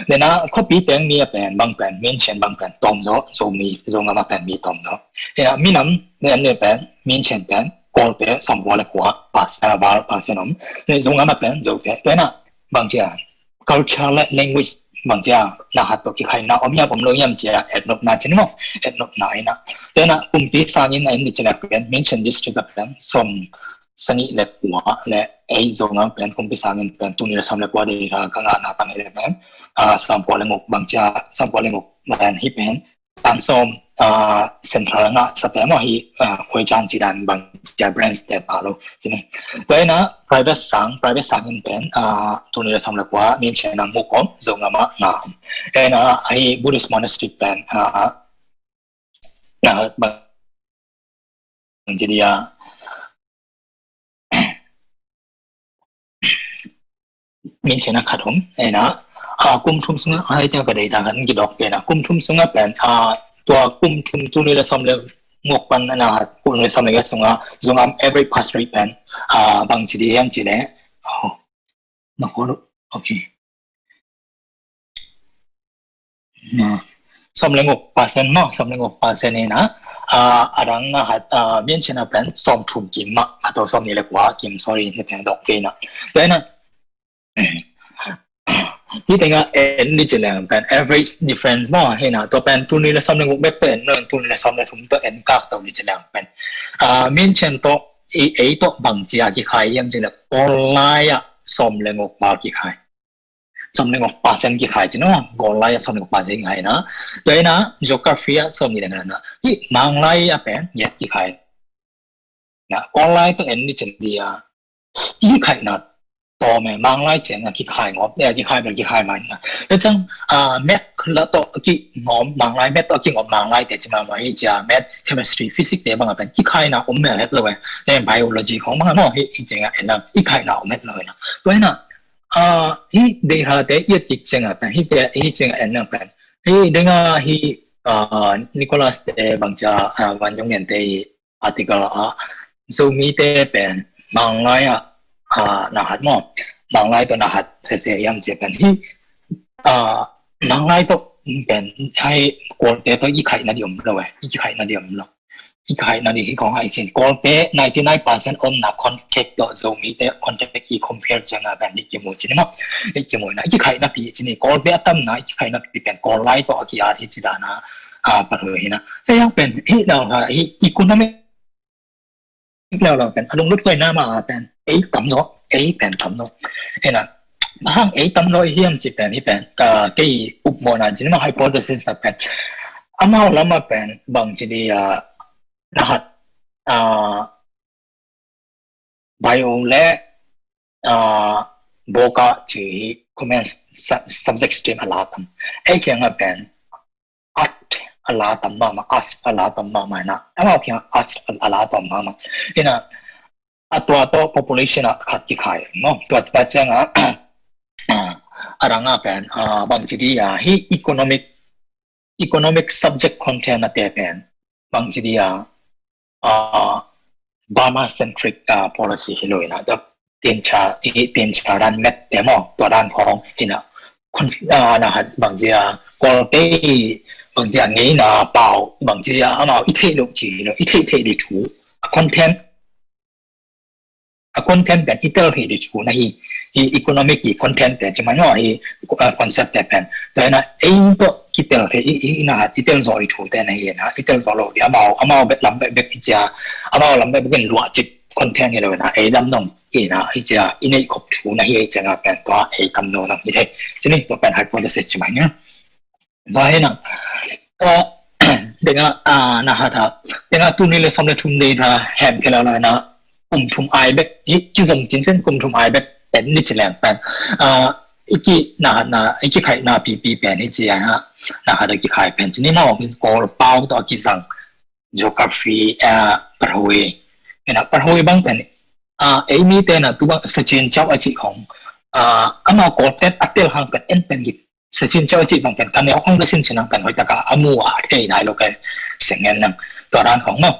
Tua ina khuapi teng mi a pen bang pen, Minchen bang pen tawm zaw, Zomi, Zongam a pen mi tawm zaw. Tua ina minam, tua ina pen, Minchen pen Kawlte sawmkua le kua percent, ah, val percent om. Tua ina Zongam a pen Zote. Tua ina bang ci a, culture le language bang ci a, na hat tawh kikhaina om hiam om lo hiam ci a et nopna ci ni maw, et nopna ina. Tua ina kumpi sangin a en dih ci leh pen Minchen district a pen sawm sagih le kua le ei Zongam pen kumpi sangin pen tul nih le sawm le kua data ka ngahna tang hi leh pen, ah, sawmkua le guk bang ci a, sawmkua le guk pen hi pen tan sawm, ah, central ngah sa pen maw hi, ah, khuai cang ci dan bang ci a branch te pha lo ci ni. Tua ina private sang, private sangin pen, ah, tul nih le sawm le kua Minchen a guk om, Zongam a nga om. Tua ina hi Buddhist monastery pen, ah, na bang ci dia, Minchen a khat om, ina, ah, kum thum sunga, ai tia ka data khat kidok pen a, kum thum sunga pen, ah, tua kum thum tul nih le sawm le guk pan na, tul nih le sawm le giat sunga, Zongam average pass rate pen, ah, bang ci dih hiam ci leh, oh, na ko lo, okay. Na, sawm le guk percent maw, sawm le guk percent ina, ah, a dang na hat, ah, Minchen a pen sawm thum kim mah, a tua sawm nih le kua kim, sorry, ni teng dok kei na. Tua ina, hi teng a en dih ci leh pen average difference maw, hi na, tua pen tul nih le sawm le guk bek pen, tul nih le sawm le thum tawh en kak to dih ci leh pen, ah, Minchen tawh, i, ei tawh bang ci a kikhai hiam ci leh, Kawllai a sawm le guk val kikhai. Sawm le guk percent kikhai ci no, Kawllai a sawm le guk percent kikhai na. Tua ina geography a sawm nih le nga na. Hi Manglai a pen yet kikhai na. Kawllai tawh en dih ci leh a, i khaina tawm e, Manglai ciang a kikhai ngawp, eh, kikhai bel kikhai mai na. Tua ciang, ah, math la tawh kingawm, Manglai math tawh kingawm, Manglai te ci mahmah hi ci a, math, chemistry, physics te bang a pen kikhaina om mel het lo e. Tua biology khong bang a maw hi, hi ciang a en a, kikhaina om het lo e na. Tua ina, ah, hi data te i et kik ciang a pen, hi te, hi ciang a en a pen. Hi ding a hi, ah, Nicholas te bang ci a, ah, Van Jong Ngen te hi article ah, Zomi te pen Manglai a, ah, na hat maw. Manglai tawh na hat sese hiam ci pen hi, ah, Manglai tawh pen hi Kawlte tawh i khaina dih om lo e, i khaina dih om lo. I khaina dih hi khong ai cin. Kawlte ninety nine percent om na contact tawh Zomi te contact i compare ciang a pen hi kimu ci ni maw. Hi kimu na, i khaina pi ci ni. Kawlte a tam na, i khaina pi pen Kawllai tawh a ki-at hi ci dan a, ah, paru hi na. Ei ang pen hi na, ah, hi economic level pen a lunglut huai na ma pen ei tam zaw, ei pen tam zaw. Ina, bang hang ei tam zaw hiam ci pen hi pen, ah, kei upmawhna ci ni maw, hypothesis na pen. Amau lam a pen bang ci dih a, na hat, ah, bio le, ah, boka ci hi common su-, subject stream a la tam. Ei kiang a pen art a la tam mahmah, art a la tam mahmah na. Amau kiang art a la tam mahmah. Ina, a tua tawh population a khat kikhai maw. Tua, tua ciang a, ah, a dang a pen, ah, bang ci dih a, hi economic, economic subject content a te pen bang ci dih a, ah, Burma centric, ah, policy hi lo ina. Tua tincha, i tincha dan math te maw, tua dan khong ina. Kon-, ah, na hat bang ci a, Kawlte bang ci a ngeina pau, bang ci a, amau i theih loh ci hi lo, i theih theih dih thu. A content, a content pen i tel theih dih thu na hi, hi economic i content te ci mai maw hi, ah, concept te pen. Tua ina ei tawh kitel theih i, i, i na hat i tel zaw i thu te na hi na, i tel zaw lo dih amau, amau bek lam bek bek hi ci a, amau lam bek bek in luah cip content hi lo na, ei lam dong hi na, hi ci a, i neih khop thu na hi ei ciang a pen tua ei tam lo dong hi thei. Ci ni, tua pen hypothesis ci mai ni. Tua hi na. Tua, deng a, ah, na hat a, deng a tul nih le sawm le thum data hem khe lo na, kum thum ai bek, i, kizom cincin kum thum ai bek en dih ci leh pen. Ah, iki na na iki khai na pipi pen hi ci a ha. Na ha da ki khai pen ci ni ma ong Kawl pau to ki sang geography a parhoi. Ina parhoi bang pen a ei mi te na tu bang sa chin chau a ci khong a ama Kawl tet a tel hang pen en pen ki sa chin chau a ci bang pen kan ne khong da sin chin hang pen hoi ta ka amu a thei nai lo kai seng ngen nang to ran khong no.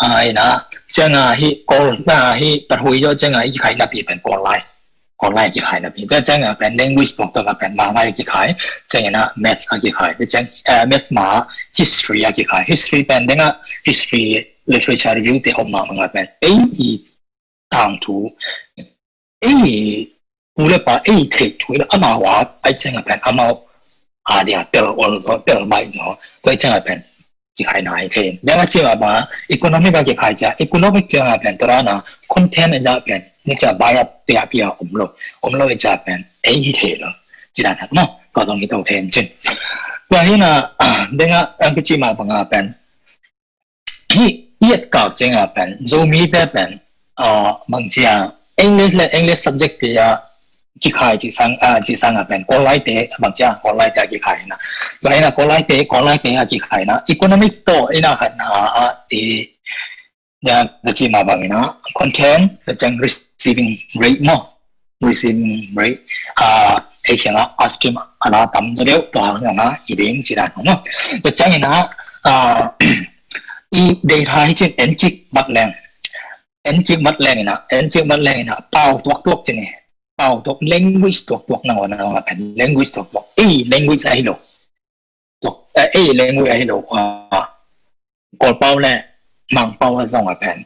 A ina chang a hi Kawl na hi parhoi yo chang a iki khai na pi pen Kawl lai. Kawl lai ki khai na pi. Tua chang a pen language tuak tuak a pen ma lai ki khai. Chang ina maths a ki khai. Tua chang eh, maths ma history a ki khai. History pen deng a history literature review te om ma ma pen. Ei i tang thu. Ei pu le pa ei thei thu ina ama wa ai chang a pen ama a dia tel ol tel bai no. Tua chang a pen ki khai nai thei. Bia ma chi ma ba economic a ki khai cha economic cha ma pen tora na content a ja pen ni cha bai a pia pia om lo om lo cha pen ei hi thei lo. Chi dan ha ma ka zong hi to thei chin. Tua hi na bia nga ang ki chi ma ba nga pen hi iat ka cheng a pen Zomi te pen a bang chi a English le English subject te a ki khai chi sang a chi sang a pen Kawl lai te bang chi a Kawl lai te a ki khai na. Tua hi na Kawl lai te Kawl lai te a ki khai na economic to ina khat na a ti ya ka chi ma bang ina content the chang receiving rate mo receiving rate a ei khiang a askim ana tam za deu to hang na i ding chi dan mo. The chang ina a i dei thai chin en kik mat leng en kik mat leng ina en kik mat leng ina pau tuak tuak chin ni pau tuak language tuak tuak na na pen language tuak tuak ei language ai lo. Tuak eh, ei language ai lo a Kawl pau le Mang pau a zong a pen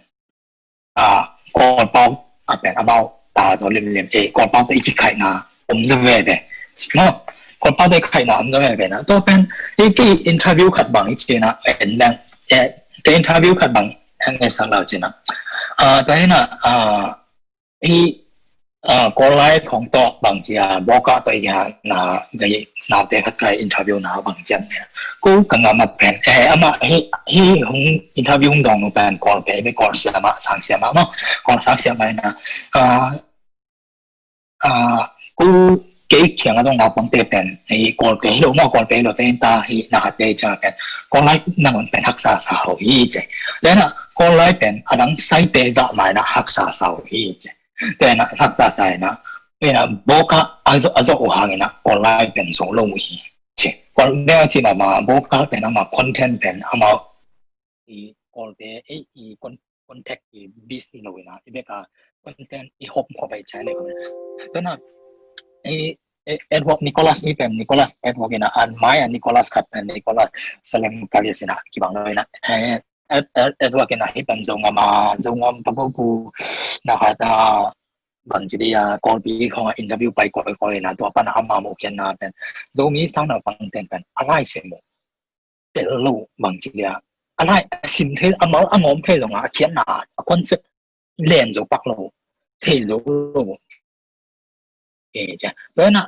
a Kawl pau a pen a bau ta zo lim lim ei Kawl pau te iki khai na om za ve ve no Kawl pau te khai na om za ve ve na to pen ei ki interview khat bang i chi na en lang eh ke interview khat bang ang e sang lau chi na a to hi na a i Kawl lai khong to bang chi a boka to i na na te khat kai interview na bang chi a ko ka ngam a pen eh ama hi hi hong interview hong dong pen Kawl ke be Kawl siama sang siama mo Kawl sang siama na a a ko ke khiang a dong na pang te pen hi Kawl ke hi lo mo Kawl ke hi lo te ta hi na khat te cha pen Kawl lai na mon pen haksa sa ho hi che le na Kawl lai pen adang sai te za mai na haksa sa ho hi che. Te na haksa sai na ina boka a zo a zo u hang ina Kawl lai pen zo lo hi che. Kawl ne chi na ma boka te na ma content pen ama i Kawl te ei i con contact i bis i lo ina i beka content i hop hop ai chai le ko. Te na i Edward Nicholas i pen Nicholas Edward ina an mai a Nicholas khat pen Nicholas Salem Kalias ina kibang lo ina Edward ina hi pen zo ngam a zo ngam pa ko ku na khat a bang chi dia Kawl pi khong a interview pai koi koi na tua pan a ama mo kian na pen Zomi sang na pang ten pen a lai se mo tel lo bang chi dia a lai a sim thei a mal a ngom thei lo nga a kian na a concept len zo pak lo thei zo lo. E cha tua na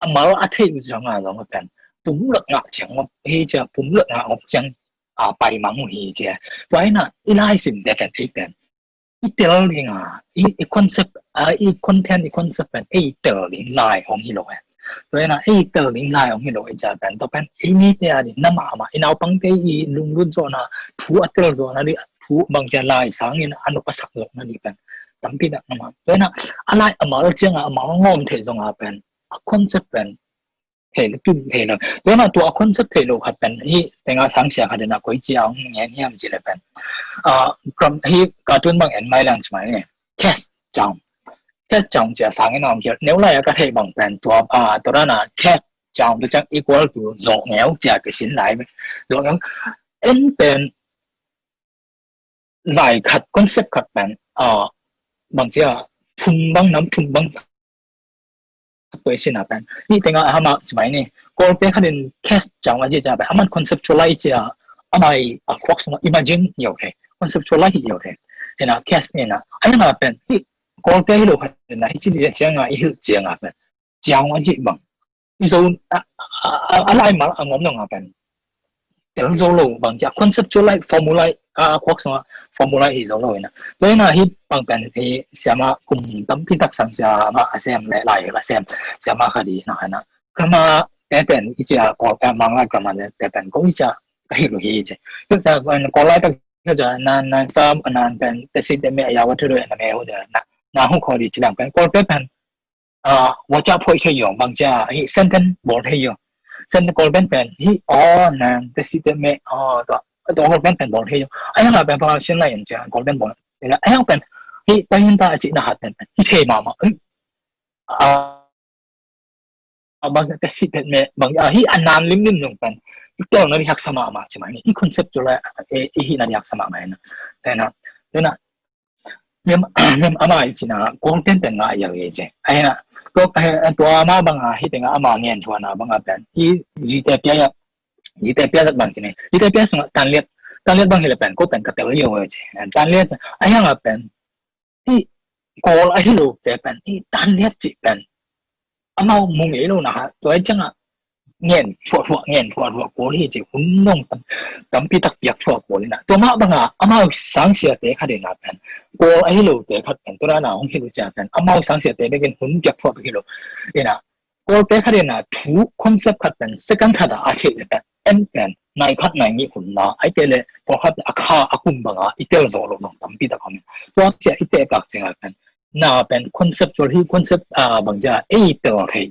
a mal a thei u zong a zong pen pum lak nga chiang ngop he cha pum lak nga ngop chiang a pai mang hi cha tua na i lai sim te kan thei pen i tel ding a i concept a i content i concept pen ei tel ding lai hong hi lo e. Tua na ei tel ding lai hong hi lo e cha pen to pen ei ni te a ni na ma ma i nau pang te i lung lun zo na thu a tel zo na ni thu bang cha lai sang in a no pasak zo na ni pen tampi na ma tua na a lai a mal chiang a mal ngom thei zong a pen a concept pen thei lo tum thei lo tua na tua concept thei lo khat pen hi tenga sang sia khat na koi chia ong ngen hiam chi le pen a gram hi cartoon bang en mai lang chi mai ne cash chang cash chang chia sang in ong kia neu lai ka thei bang pen tua a tua na cash chang tu chang equal to zo ngeu chia ke sin lai zo ngeu en pen lai khat concept khat pen a bang chia phum bang nam phum bang khat tua i sin a pen ni tenga a hama chi mai ni Kawl pen khat in cash chang a chi cha pen aman conceptualize chia amai a khuak sung imagine yo the conceptualize yo the ina cash ni na ai ma pen hi Kawl pen hi lo khat na hi chi ni chia nga i hil chia nga pen chang a chi bang i zo a lai ma a ngom no nga pen tel zo lo, bang cia conceptual lai formula, a khuak sungah formula hi zo lo ina. Tua ina hi bang pen hi siama kum tampi tak sang siama a sem le lai a sem siama kha di na hana. Grammar te pen i cia Kawl, eh, Mang lai grammar te pen ko i cia ka hi lo hi cia. Tua cia Kawl lai tak cia nan nan sam nan pen te si te me ya wa tu na me hu de na na hu kho di ci lang pen Kawl te pen a wacha phoi thei yong bang cia hi sentence bol thei yong. Sentence Kawl pen pen hi o nan te si te me o to to Kawl pen pen bol thei yong. Ai ha pen pa sin lai cia Kawl pen bol. Ai ha pen hi ta hin ta ci na hat pen hi thei ma ma. A a bang ka si tet me bang a hi a nan lim lim nung pen i tol na di hak sama ma ci ma ni i concept tu la e i hi na di hak sama ma na. Tena tena mem mem ama i ci na kong ten ten nga ya ye je. Ai na to to ama bang a hi tenga ama ngen chua na bang a pen i ji te pia ya ji te pia bang ci ni ji te pia sung tan liat tan liat bang hi le pen ko pen ka tel yo je. Tan liat ai ya pen i Kawl a hi lo te pen i tan liat ci pen amau mu ngei lo na ha tua i canga ngen thuah thuah ngen thuah thuah Kawl hi ci hun nong tam tampi tak piak thuah Kawl ina tua mah banga amau sangsia te kha dena pen Kawl a hi lo te khat pen tua na hong hi lo cia pen amau sangsia te bekin hun piak thuah bek hi lo ina Kawl te khat ina thu concept khat pen second khat a a thei le pen en pen nai khat nai ngi hun la ai te le Kawl khat a kha a kum banga i tel zo lo nong tampi tak om tua cia i te kak cenga pen na pen conceptual hi concept a bang ja ei tel thei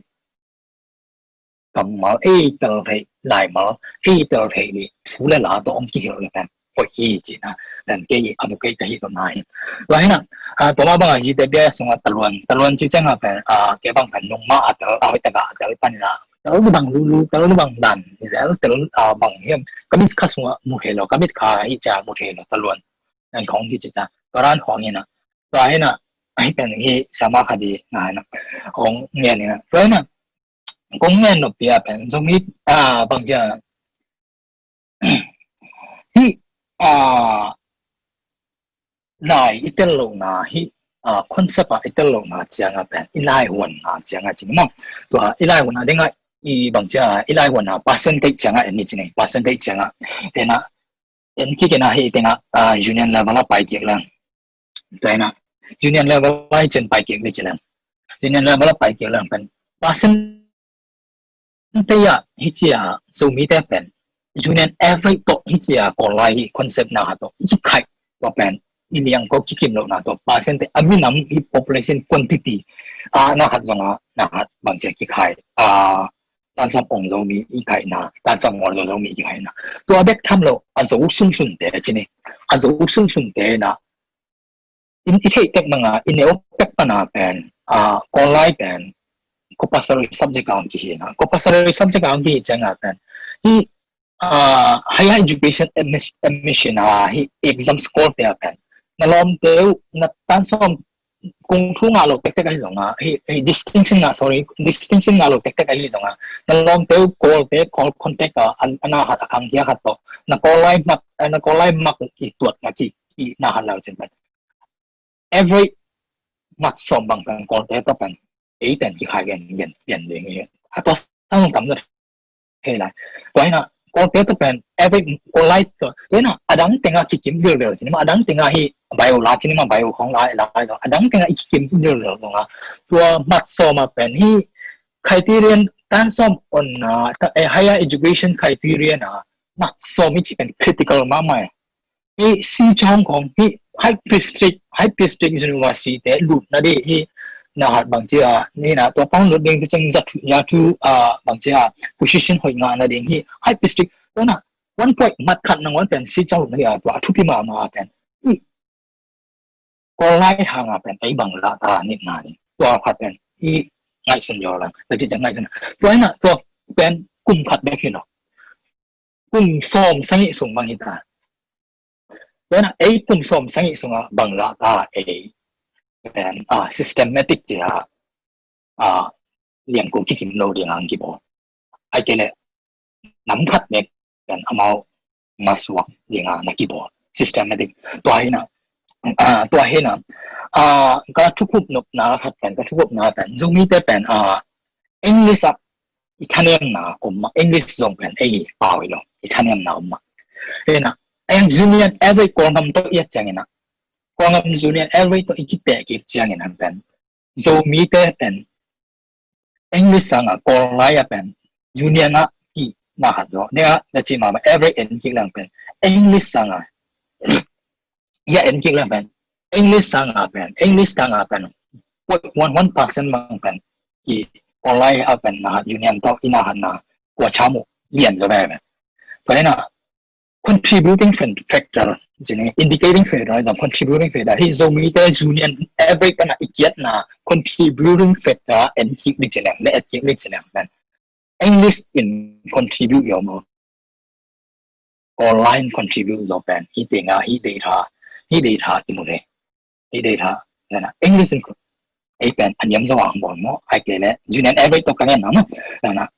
kammal ei tel thei laimal ei tel thei ni thu le la to om ki hil le pen poi hi ci na pen ke a bu ke ka hi to na hi la hi na a to ma bang a ji te bia sung a taluan taluan ci chang a pen a ke bang pen nung ma a tel a hoi ta ga a tel pan na tel bang lu lu tel bang dan ni zel tel a bang hiam ka mit kha sung a mu thei lo ka mit kha hi cha mu thei lo taluan nan khong hi ci ta ka ran khong hi na Tua hi na ai pen hi sama kha di na na kong ngen ni na tua hi na kong ngen no pia pen zong hi a bang ja hi a lai i tel lo na hi a concept a i tel lo na ciang a pen i lai huan na ciang a cing ma tua i lai huan na ding a i bang ja i lai huan na percentage ciang a en ni cing percentage ciang a en a en ki ke na hi teng a union level a pai kik lang China union level lai chen pai kik ni chilang union level a pai kik lang pen percent te ya hi chia Zomi te pen union average to hi chia ko lai hi concept na ha to hi khai to pen i liang ko ki kim lo na to percent te a minam hi population quantity a na hat zong a na hat bang chia ki khai a tan sam ong Zomi i khai na tan sam ong Zomi i khai na tua bek tham lo a zo sun sun te chini a zo sun sun te na in i theih tek manga i neu pek pana pen a ko lai pen compulsory subject a om ki hi na compulsory subject a om ki hi chang a pen hi a higher education admission a hi exam score te a pen na lom teu na tan som kung thu nga lo tek tek a hi zong a hi distinction nga sorry distinction nga lo tek tek a hi zong a na lom teu call te call contact a ana hat a khang hia hat to na ko lai mak na ko lai mak ki tuat na ki ki na hat lau chen pen every mat som bang pen Kawlte tawh pen ei pen kikhai gen gen gen ding hi. A tua sang tam na thei lai. Tua hi na Kawlte tawh pen every Kawllai tua hi na a dang tenga kikim vilvel cin ma a dang tenga hi bio la cin ma bio khong lai lai tua a dang tenga i kikim vilvel tua mat som a pen hi criterion tan som on na higher education criterion a mat som i ci pen critical ma mai. Hi si chong kong hi high prestige high prestige university te lut na di hi na hat bang chia ni na tua pang lut ding tu cheng zat ya tu a bang chia position hoi nga na ding hi high prestige tua na one point mat khat na ngon pen si chong lut na di a tua thu pi ma ma pen hi Kawllai hang a pen ei bang la ta ni na ni tua khat pen hi ngai sun yo la ta chi chang ngai sun tua na tua pen kum khat bek hi no kum som sang i sung bang hi ta. Tua na ei kum som sang i sung a bang la ta ei pen a systematic ti a a liang ko kikim lo ding ang kibo. Ai ke le nam khat nek pen amau masuak ding a na kibo systematic tua hi na a tua hi na a ka thukup nop na khat pen ka thukup na pen Zomi te pen a English a i thanemna om mah, English zong pen ei pau hi lo, i thanemna om mah. Hina, eng union average Kawlgam tawh i et ciangin ah, Kawlgam union average tawh i kiteh kik ciangin ah pen Zomite pen English sanga Kawl lai a pen union ah ki na hat zo. Nia na ci mama average en kik lang pen English sanga ia en kik lang pen English sanga pen English sanga pen one one percent mang pen i Kawl lai a pen na hat union tawh i na hat na kua chamu lian zo pen. Tua ina contributing factor, indicating factor, contributing factor hi Zomite union average pana i kiatna contributing factor en kik lik ci leng le et kik lik ci leng pen English in contribute yo mo, Kawl lai in contribute zo pen hi tenga hi data, hi data i mu le hi data na English in ei pen a niam zo ang bol mo, ai ke le union average to ka ngen na mo na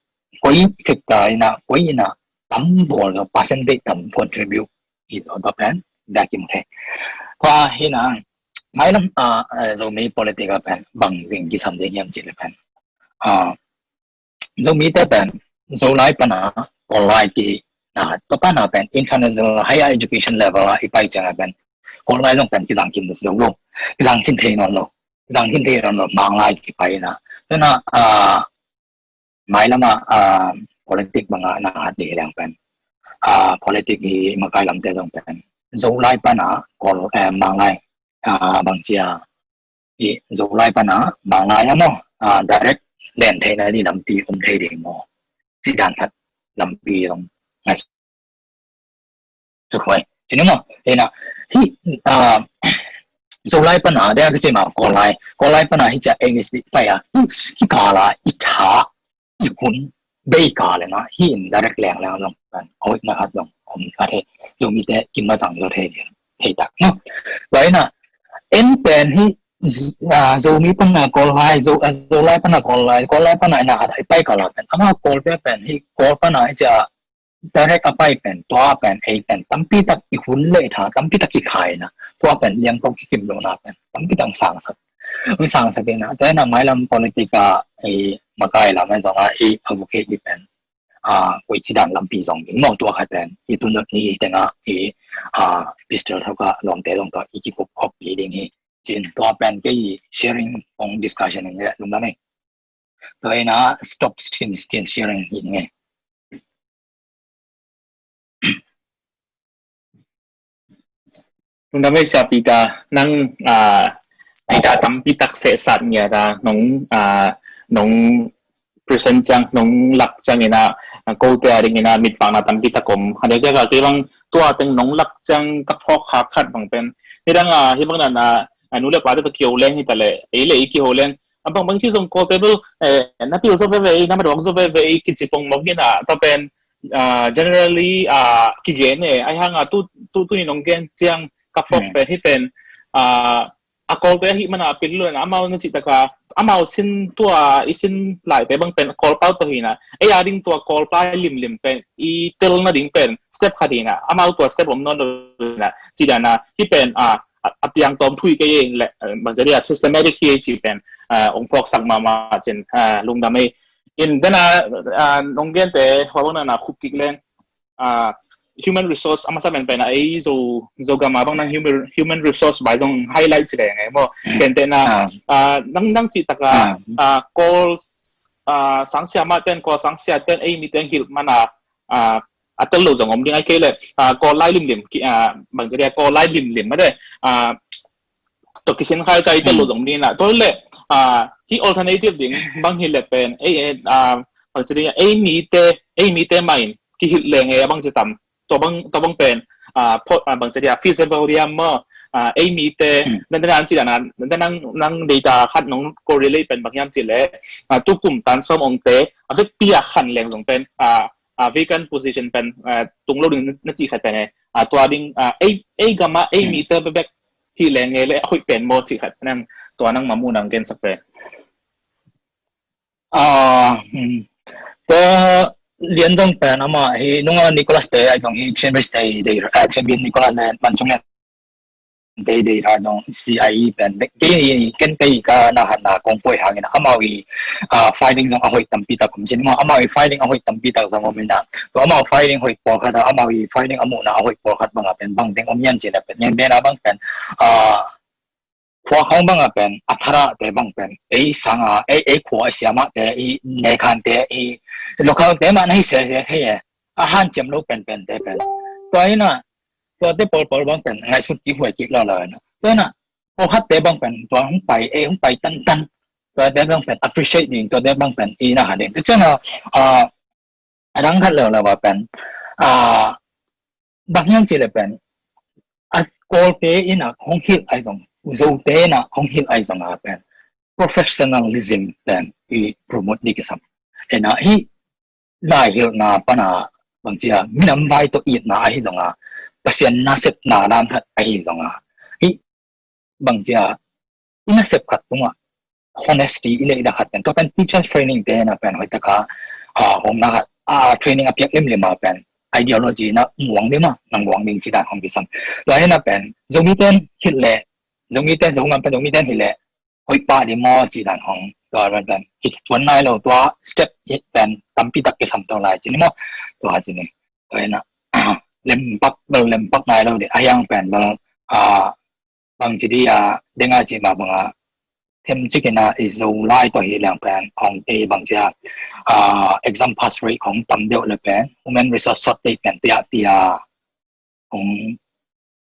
koi factor ina koi ina tam bol zo percentage tam contribute i zo to pen da ki mu le. Kua hina mailam a Zomi politic a pen bang ding ki sam ding yam ci le pen a Zomite pen Zolai pana Kawl lai ki na to pana pen international higher education level a i pai ciang a pen Kawl lai zong pen kizang kin zo lo, kizang kin thei non lo, kizang kin thei non lo, Manglai ki pai na. Tuna a mailama a politic banga na hat di leng pen a politic hi makai lamte zong pen Zolai pana Kawl Manglai a bang cia i Zolai pana Manglai a mo a direct len theina di lampi um thei ding mo, ci dan khat lampi zong ngai su huai ci ni mo. Hina hi a Zolai pana dia ka ci ma Kawl lai, Kawl lai pana hi cia English di pai a hi kala i tha i hun bei ka le na hi in direct leng leng zong kan a hoih na khat zong om khat he Zomite kim ma zang zo thei thei tak no. Tua ina en pen hi Zomi pana Kawl lai, Zolai pana Kawl lai, Kawl lai pana ina hat hai pai ka la pen ama Kawl pe pen hi Kawl pana hi cia direct a pai pen tua pen ei pen tampi tak i hun le tha tampi tak ki khai na tua pen liang pau ki kim lo na pen tampi tak sang sak, sang sak ina tua ina mailam politic a ei makai lam en zong a ei advocate i pen a koi ci dan lampi zong ding mo tua khat pen i tun dot i tenga i a pistol thok a lawngte zong tua i kikup khop pi ding hi cin tua pen kei sharing kong discussion in le lungdam e. Tua ina stop stream screen sharing hi nge. Lungdam e sia Peter nang a Peter tampi tak sehsat ngia ta nong a nong present ciang nong lak ciang ina kote a ding ina mitpakna tampi tak om. Hade kia ka kei bang tua teng nong lak ciang ka phawk kha khat bang pen hi dang a hi bang na na nu le pa te to kio leng hi ta le ei le ei kiho leng a bang bang ci zong kote bel na pil zo veve ei na madawk zo veve ei kici pong mawk ina ta pen generally a kigen e ai hanga tu tu tu ni nong gen ciang ka phawk pen hi pen a a Kawlte ahi mana a pil lo na amau na cih taka amau sin tua i sin laite bang pen Kawl pau to hina ei a ding tua Kawl pai limlim pen i tel na ding pen step khat hina amau tua step om nawn lo hina ci dana hi pen a a piang tawm thui kei le bang jadi a systematic hi ci pen ong phawk sak mama cin lungdam ei in dana nong gente hua bang na na khup kik leng a human resource a masa pen pen a ei zo zo gama bang nang human human resource bai zong highlight ci leng ei mo ken te na a nang nang ci taka a Kawl a sangsia ma ten Kawl sangsia ten ei mi ten hilh mana a a tel lo zong om ding ai kei le a Kawl lai limlim a bang jadi a Kawl lai limlim ma de a to kisin khai chai tel lo zong ding na to le a hi alternative ding bang hi le pen ei a bang jadi ei mi te ei mi te main kihilh leng e a bang ci tam tua bang tua bang pen a phot a bang cia dia feasible dia maw a ei mi te nan nan ci dan nan nan nang data khat nong correlate pen bang hiam ci le a tu kum tan som ong te a vek pia khan leng zong pen a a vacant position pen a tung lo ding na ci khat pen e a tua ding a ei ei gama ei mi te bek hi leng e le a hoih pen maw ci khat nang tua nang mamu nang gen sak pen a te lian zong pen ama hi nunga Nicholas te ai zong hi Cambridge te dei a Cambridge Nicholas le man chung le Deidei ra zong C I E pen bek kei ken kei ka na hatna kong poi hangin amau i finding zong a hoih tampi tak om cin maw, amau i finding a hoih tampi tak zong om ina, tua amau finding hoih pawlkhat a, amau i finding a muhna a hoih pawlkhat banga pen bang ding om hiam cin a pen, ngen dena bang pen khua khawng banga pen a tharahte bang pen ei sanga ei ei khua a siamahte i nekhante i localte mah na hi sese thei e, a hanciam lo penpente pen. Tua ina tuate pawlpawl bang pen ngaihsut kik huai kik lawlaw ina. Tua ina pawlkhatte bang pen tua hong pai, ei hong pai tantan, tuate bang pen appreciate ding, tuate bang pen i na ha ding. Tua cianga a dang khat leuleu a pen bang hiam cih le pen a Kawlte ina hong hilh ai zong, Zote ina hong hilh ai zong a pen professionalism pen i promote ding kisam. Ina hi lai hilhna pana bangcia minam vai tawh itna ahi zonga, Pasian nasepna dan khat ahi zonga, hi bangcia i nasep khat tungah honesty i neih dah khat pen, tua pen teachers training te na pen hoih taka hong na khat a training a piak limlim a pen ideology na muang dima nang muang ding ci dan hong kisam. Tua hena pen Zomiten hilh le, Zomiten Zongam pen Zomiten hilh le hoih pah ding maw ci dan hong tua pen hi tuan nai lo, tua step hi pen tampi tak kisam to lai ci ni maw. Tua ci ni tua hena lempak bel lempak nai lo ding a hiang pen bel bang ci dia denga ci ma banga them cikina i Zolai tua hi liang pen hong te bang cia exam pass rate hong tam deuh le pen human resource shortage pen tia tia hong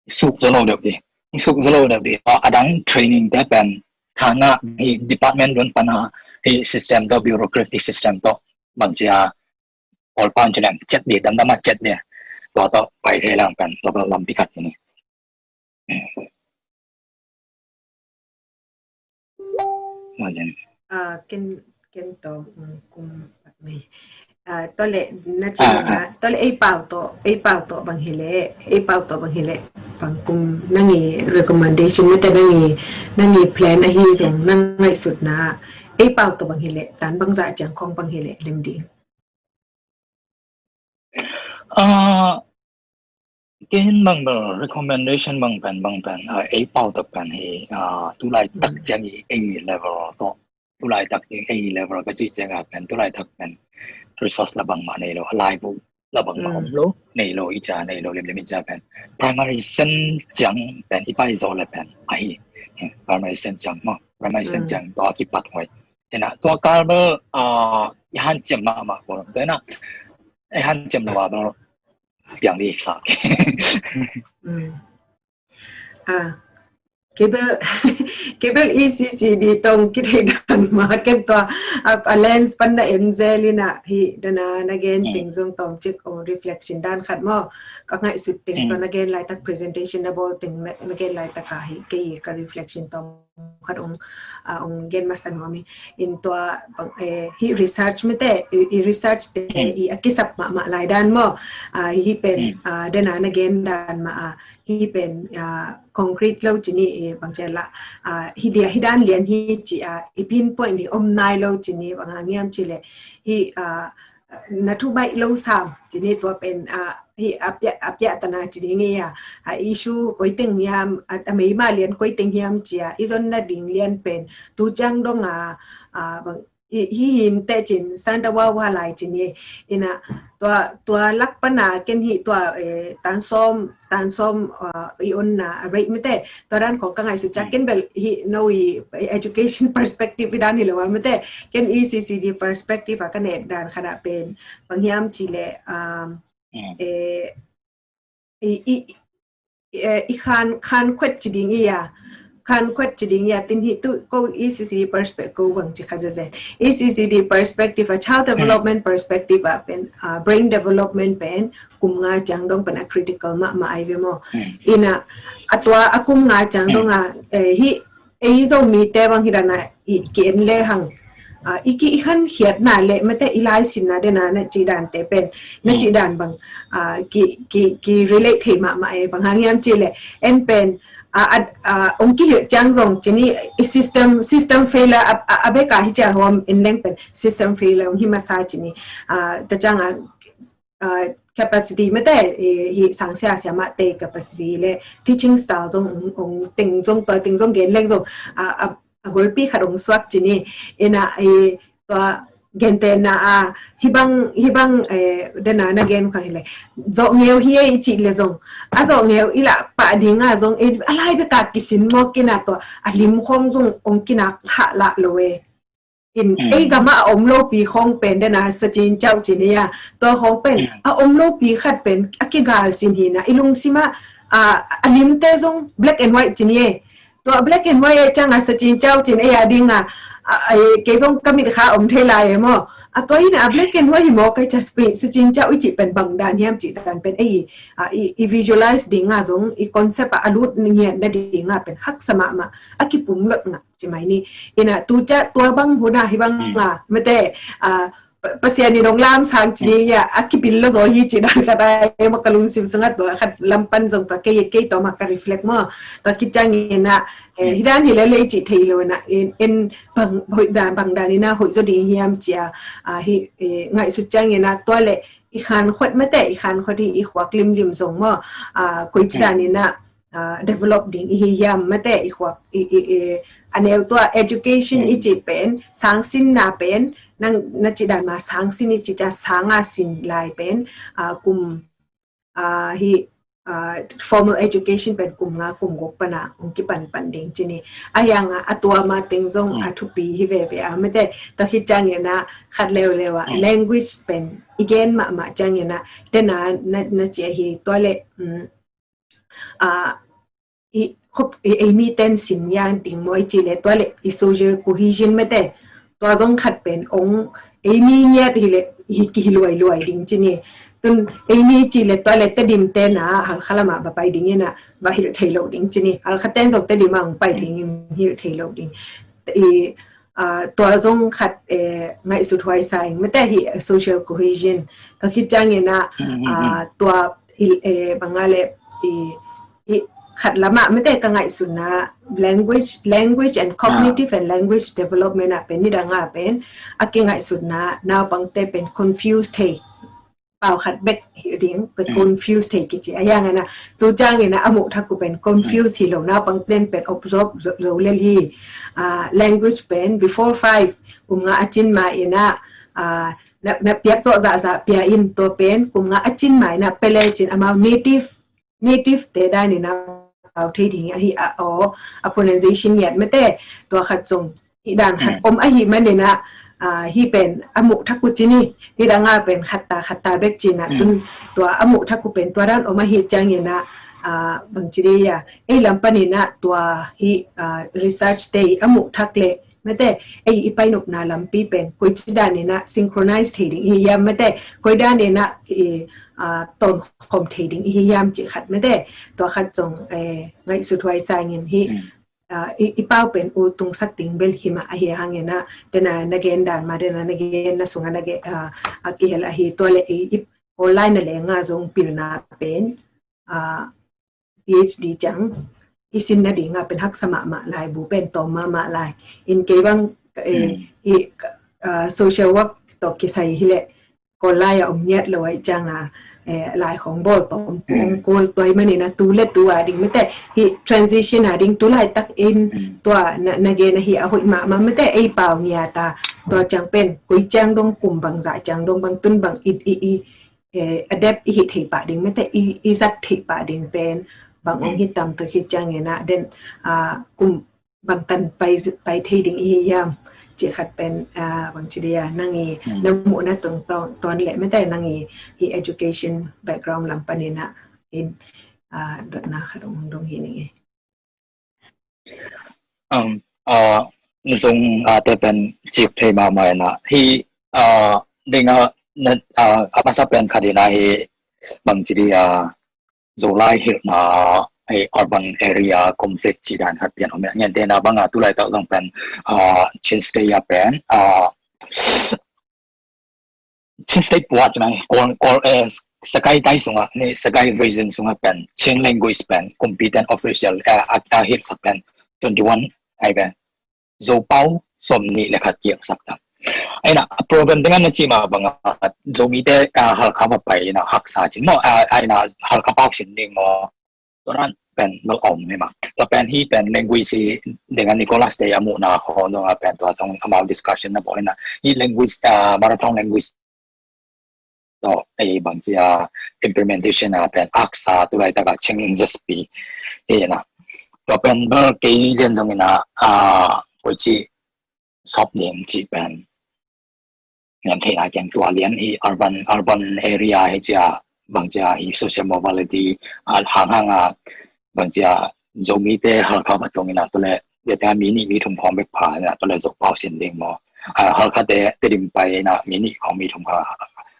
suk zo lo deuh di, hong suk zo lo deuh di. A dang training te pen thana hi department run pana hi system to, bureaucratic system to bang cia all pan ci liang cet di, damdama cet di. Tua to pai thei lang pen tua lampi khat ni. Ken ken to kum mai. Tole na ci na tole ei pau to, ei pau to bang hile, ei pau to bang hile bang kum nangi recommendation mete nangi nangi plan ahi zong nang ngaihsutna ei pau to bang hile tan bang za ciang khong bang hile lem ding. Ken bang bel recommendation bang pen bang pen ei pau tak pen hi tulai tak ciang i ei level to, tulai tak ciang ei level ka ci ciang a pen tulai tak pen resource la bang ma nei lo, a laibu la bang ma om lo, nei lo i ca, nei lo limlim i ca pen primary sen ciang pen i pai zo le pen ahi. Primary sen ciang maw, primary sen ciang to a kipat huai ina tua kal bel i hanciam mahmah ko ina i hanciam lo a bel piang di sa. Kei bel kei bel E C C D tong kithei dan ma ken tua a lens pan na en zel ina hi dana na gen ting zong tong cik ong reflection dan khat maw. Ka ngaihsut ting tua na gen laitak presentation na bawl ting na gen laitak a hi kei ka reflection tong khat ong ong gen masa nuam hi. In tua hi research mete i research te i a kisap mahmah lai dan maw. Hi pen dana na gen dan ma a hi pen concrete lo cini i bang cia la hi dia hi dan lian hi ci a i pinpoint di om nai lo cini bang a ngiam ci le hi na thu baih lo sam cini tua pen hi a piah tana cini ngi a a issue koi teng hiam a meima lian koi teng hiam cia i zon na ding lian pen tu ciang dong a bang hi him te cin sanda wa wa lai cini ina tua tua lak pana ken hi tua tan som tan som i onna a rate mete tua dan kong ka ngaihsut ciak ken bel hi no i education perspective i dan hi lo a mete ken E C C D perspective a ka ne dan khana pen bang hiam ci le i i i khan khan khuat ci ding i a khan khuat ci ding i a tin hi tu ko E C C D perspective ko bang ci kha zeze. E C C D perspective a child development perspective a pen brain development pen kum nga ciang dong pen a critical mahmah ai ve maw. Ina a tua a kum nga ciang dong a hi ei Zomi te bang hi dana i ki en le hang i ki i khan hiatna le mete i lai sinna dena na ci dan te pen na ci dan bang ki ki ki relate thei mahmah e bang hang hiam ci le en pen ong ki hilh ciang zong cini i system system failure a beka hi cia hom en leng pen system failure ong hi masa cini ta ciang a capacity mate, eh, hi sang sia sia mate capacity le teaching style zong ong, ong teng zong pa teng zong gen leng zong a, a, a golpi khat ong suak ci ni. Ina, eh, tua gentena a hibang, hibang, eh, dena na gen kha hile. Zo ngeu hi e i ci le zong. A zo ngeu i la pa dinga zong, eh, a lai beka kisin mo kina tua a lim khong zong ong kina ha la lo e. In ei gama a om lopi khong pen dena sa cin cau cin ia. Tua khong pen a om lopi khat pen a kigal sin hina. I lungsima a, a limte zong black and white cin ia. Tua black and white e canga sa cin cau cin ei a dinga, a, a, kei zong ka mit kha om thei lai e mo. A tua hina a black and white hi mo kai ca sa cin cau i ci pen bang dan hiam ci dan pen ei, a, i, i visualize dinga zong i concept a, a lut ngian na dinga pen haksa mahmah a kipum lot nga. Ci mai ni. Ina tu ca tua bang huna hi bang a mate, a, Pasian in ong lam sang ci ni a kipil lo zo hi ci dan khat ai mo ka lungsim sunga tua khat lampan zong tua kei kei tua ma ka reflect mo. Tua kicang ina, eh, hi dan hi le le ci thei lo na in, in bang, bang dan, bang dan ina hoi zo ding hiam ci a, a, hi, eh, ngaihsut cang ina tua le i khan khot mate, i khan khot hi i khuak limlim zong mo. A, koi ci dan ina, a, develop ding i hi hiam mate i khuak i, i, i, a neu tua education i ci pen, sang sin na pen, nang na ci dan ma sang sin i ci ca sanga sin lai pen, a, kum, a, hi, a, formal education pen kum nga kum guk pana ong kipan pan ding ci ni. A hiang a, a tua ma teng zong a thupi hi ve ve a mate, ta khit cang ina khat leu leu a, language pen i gen mahmah cang ina, dena na, na ci a hi tua le, um, a, i, khop, i, ei mi ten sin yang ding mo i ci le tua le i social cohesion mate. Tua zong khat pen ong ei mi ngiat hi le hi ki hi luai luai ding ci ni. Tun ei mi ci le tua le Tedim tena Halkha lama ba pai ding ina ba hilh thei lo ding ci ni. Halkha ten zong Tedim a ong pai ding in hilh thei lo ding. I, a, tua zong khat, eh, ngaihsut huai sa ing mate hi, eh, social cohesion. Tua khit cang ina, a, tua i, eh, banga le i, i khat lama mate ka ngaihsutna language, language and cognitive and language development a pen ni danga pen a ki ngaihsutna naupangte pen confuse thei. Pau khat bek hi ding, ka confuse thei kici. A yang ana, tu cang ina a muh thak ku pen confuse hi lo, naupang ten pen observe zo, zo lel hi. A, language pen before five, kum nga a cin ma ina, a, na, na piak zo za za pia in tua pen, kum nga a cin ma ina pele cin amau native native te dan ina pau thei ding ahi a, aw, a pronunciation ngiat mate, tua khat zong i dan khat om ahi manina, a, hi pen a muh thak ku ci ni, hi danga pen khat ta, khat ta bek cina tun, tua a muh thak ku pen tua dan om ahi ciangina, a, bang ci dei a, ei lam panina tua hi, a, research te a muh thak le, mate, ei i painopna lampi pen koi ci danina synchronize thei ding i hi hiam mate, koi danina i, a, ton khom thei ding i hi hiam ci khat mate, tua khat zong, eh, ngaihsut huai sangin hi, a, i, i pau pen u tungsak ding bel hima ahi hangina, dena na gen dan ma dena na gen na sunga na gen, a, a kihel ahi tua le ei i online na le nga zong pilna pen, a, PhD ciang i sin nadinga pen haksa mahmah lai, bu pen tawm mahmah lai. In kei bang, eh, i, ah, social work tawh kisai hileh Kawl lai a om ngiat lo ai cianga, eh, lai khong bawl tawm kong kul tuai manina tu le tu a ding mite hi transition a ding tu laitak in tua na, na gen ahi a hoih mahmah mite ei pau ngiat a tua ciang pen koi ciang dong kum bang zah ciang dong bang tun bang i, i, i, eh, adapt i hih theih pah ding mate i, i zat theih pah ding pen bang ong hi tam tuk hi ciangin ah den, ah, kum bang tan pai, pai thei ding i hi hiam cih khat pen, ah, bang ci dia nang i na muhna tung tuan leh mate nang i hi education background lam panin ah in, ah, dotna khat ong dong hi ning e. Um, uh, nizung, uh, te pen cik thei mahmah ina hi, uh, dinga na, uh, a masa pen khat ina hi bang ci di, uh, Zolai hilhna hi urban area conflict ci dan khat pian om ngen te na banga tulai tak zong pen, uh, Chin State a pen, uh, Chin State puat nang Kawl, Kawl, eh, Sagaing tai sunga ni Sagaing region sunga pen Chin language pen kumpi ten official, eh, a, a hilhsak pen twenty one ai pen Zopau som ni le khat kiak sak tam. Aina, a problem ding a na ci ma bang a, Zomite, a, Halkha va pai ina haksa cin maw, a, aina, Halkha pau sin ding maw. Tua dan pen bel om hi ma. Tua pen hi pen language hi ding a Nicholas te a muhna khawng zong a pen tua zong amau discussion na bawl ina. Hi language, a, mother tongue language tawh, ei, bangci a implementation a pen haksa tu laitak a changing Z P hi ina. Tua pen bel kei lian zong ina, a, koici sawp ding ci pen. Ngan thei a keng tua lian hi urban, urban area hi cia, bangci a hi social mobility, a, hanghang a, bangci a Zomite Halkha va tuang ina tu le, ya te mi nih mi thum khawng bek pha ina tu le Zo pau sin ding maw. A, Halkhate Tedim pai ina mi nih khawng mi thum kha,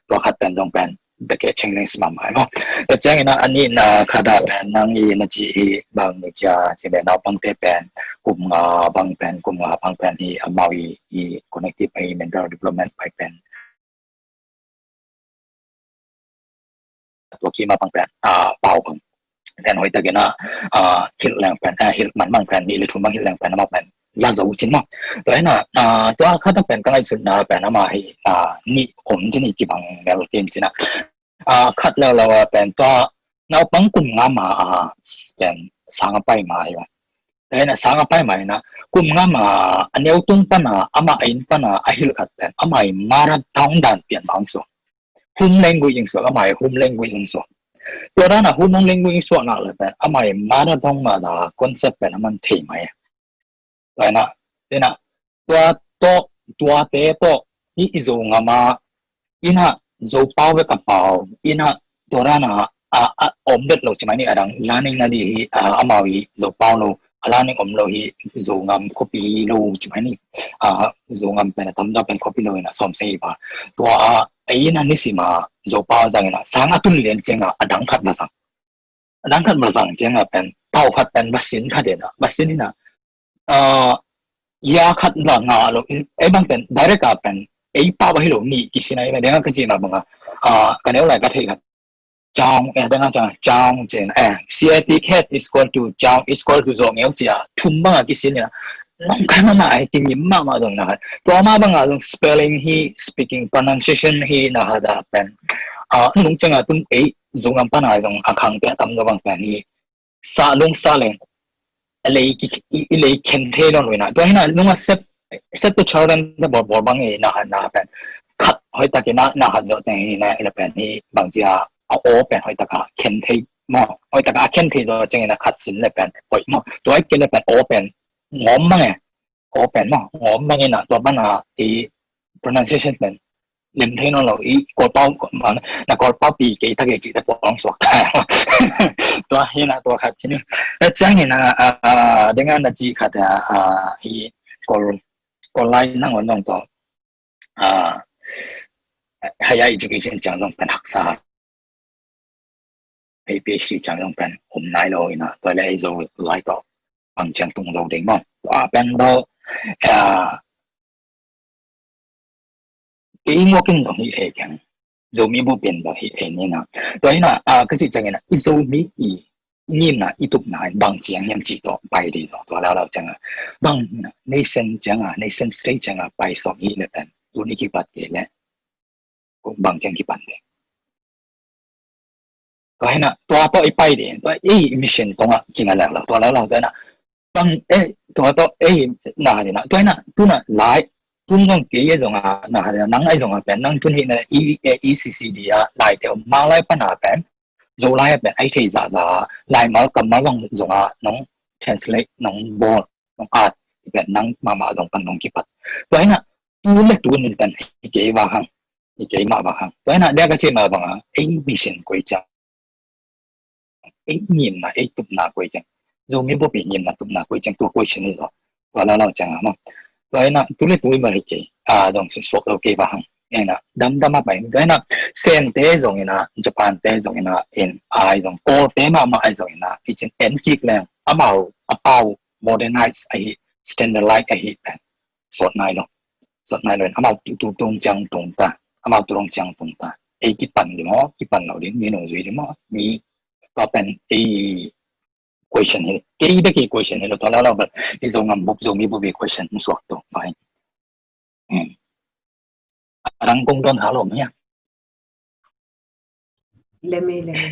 tua khat pen zong pen bek e changing mahmah maw. Tua ciang ina a nihna khat a pen nang i na ci hi bang ni cia ci le naupangte pen kum nga bang pen, kum nga bang pen hi amau i, i cognitive a hi mental development pai pen. Tua kima bang pen, a, pau bang pen hoih takin a, a, hilh leng pen, a, hilh man bang pen, nih le thum bang hilh leng pen, amau pen la zo cin maw. Tua hi na, a, tua khat a pen ka ngaihsutna pen amah hi, a, nih om cin hi kibang mel kim cin a. A, khat leuleu a pen tua naupang kum nga ma a pen sang a pai ma hi. Tua hi na sang a pai ma hi na kum nga ma a neu tung pan a, amah a inn pan a, a hilh khat pen amah i mother tongue dan pian ma ang suak. Home language ing suak, amah i home language ing suak. Tua dan a home language ing suak nak le pen amah i mother tongue ma da concept pen aman thei mai. Tua hi na, tua hi na, tua tawh, tuate tawh i, i Zo ngam a, i na Zo pau bek a pau, i na tua dan a, a, a om bet lo ci mai ni a dang learning na di hi, a, amau i Zo pau lo, a learning om lo hi Zo ngam copy lo ci mai ni, a, Zo ngam pen a tam dau pen copy lo hi na sawm sei pa. Tua a, a i na nisim a Zo pau zang hi na, sang a tun lian ciang a, a dang khat va zang. A dang khat va zang ciang a pen, pau khat pen va sin khat hi na, va sin hi na, a, ya khat la nga lo, ei bang pen, direct a pen, ei pau va hi lo ni, kisin a i na, deng a ka ci ma bang a, a, ka neu lai ka thei khat. Chong, eh, deng a chong, chong cin, eh, C A T cat is equal to chong is equal to zong eu cia, thum bang a kisin hi na, nong kai ma ma ai, ki ngim ma ma zong na, tua ma bang a zong spelling hi, speaking, pronunciation hi na ha da pen, a, nung ciang a tun ei, Zo ngam pan a zong a khang te a tam lo bang pen hi, sa lung sa leng, a lei ki, i, i lei khen thei lo lo hi na. Tua hi na, nung a set, set to children te bawl bawl bang hi na ha na pen. Khat hoih takin na, na ha lo teng hi na, i la pen hi, bang cia, a o pen hoih taka khen thei maw. Hoih taka a khen thei zo ciang hi na khat sin le pen, hoih maw. Tua i khen le pen, o pen, ngawm bang e. Aw pen maw, aw bang in a, tua pan a i pronunciation pen lim thei nawn lo, i Kawlpau, na Kawlpau pi kei ta kei cih te pawng suak ta. Tua hi na, tua khat ci ni. Ciang in a, a, a, ding a na ci khat a, a, i Kawl, Kawl lai nang on dong to, a, higher education ciang dong pen haksa ei P H D ciang zong pen om nai lo in a, tua le ei Zo lai tawh pang ciang tung zo ding maw. Tua pen lo, a, kei muak in zong hi thei keng, Zomi bup in zong hi thei ni na. Tua hi na, a, ka cih ciang in a, i Zomi i, i ngimna, i tupna in bang ciang hiam cih tawh pai ding zong, tua lau lau ciang a, bang hi na, nation ciang a, nation state ciang a, pai sawk hi le pen, tuni kipat kei le, bang ciang kipan ding. Tua hi na, tua tawh i pai ding, tua i mission tungah kinga lek lo, tua lek lo, tua hi na. Bang, eh, tua tawh, eh, na hi na, tua hi na, tu na lai, tun zong kei zong a, na hi na, nang ai zong a pen, nang tun hi na, i, eh, E C C D a, lai te, mang lai pan a pen, Zo lai a pen, ai thei za za, lai mal kam mal zong zong a, nong translate, nong bawl, nong at, i pen, nang mama zong pan nong kipat. Tua hi na, tu le tu nin pen, i kei va hang. I kei mah bang hang. Tua hi na, dia ka ci mah bang a, ei mission koi ciang. Ei ngimna, ei tupna koi ciang. Zomi bup i ngimna tupna koi ciang, tua koi ciang hi zo. Tua lau lau ciang a maw. Tua hi na, tu le tu i mah hi kei. A, zong suak lo kei bang hang. Hi na, dam dam a pai. Tua hi na, Sen te zong hi na, Japan te zong hi na, in ai zong, Kawl te mah mah ai zong hi na, i cin en kik leng. Amau, a pau, modernize ahi, standardize ahi pen. Sawt nai lo. Sawt nai lo in amau tu, tu, tung ciang tung ta. Amau tu rong ciang tung ta. Ei kipan ding maw, kipan lo ding, mi nung zui ding maw, mi tua pen ei question hi. Kei bek ei question hi lo, tua lau lau bek. Ei Zo ngam bup, Zomi bup ei question hong suak tu. Pai. Hmm. A dang kong don kha lo mia. Leme, leme.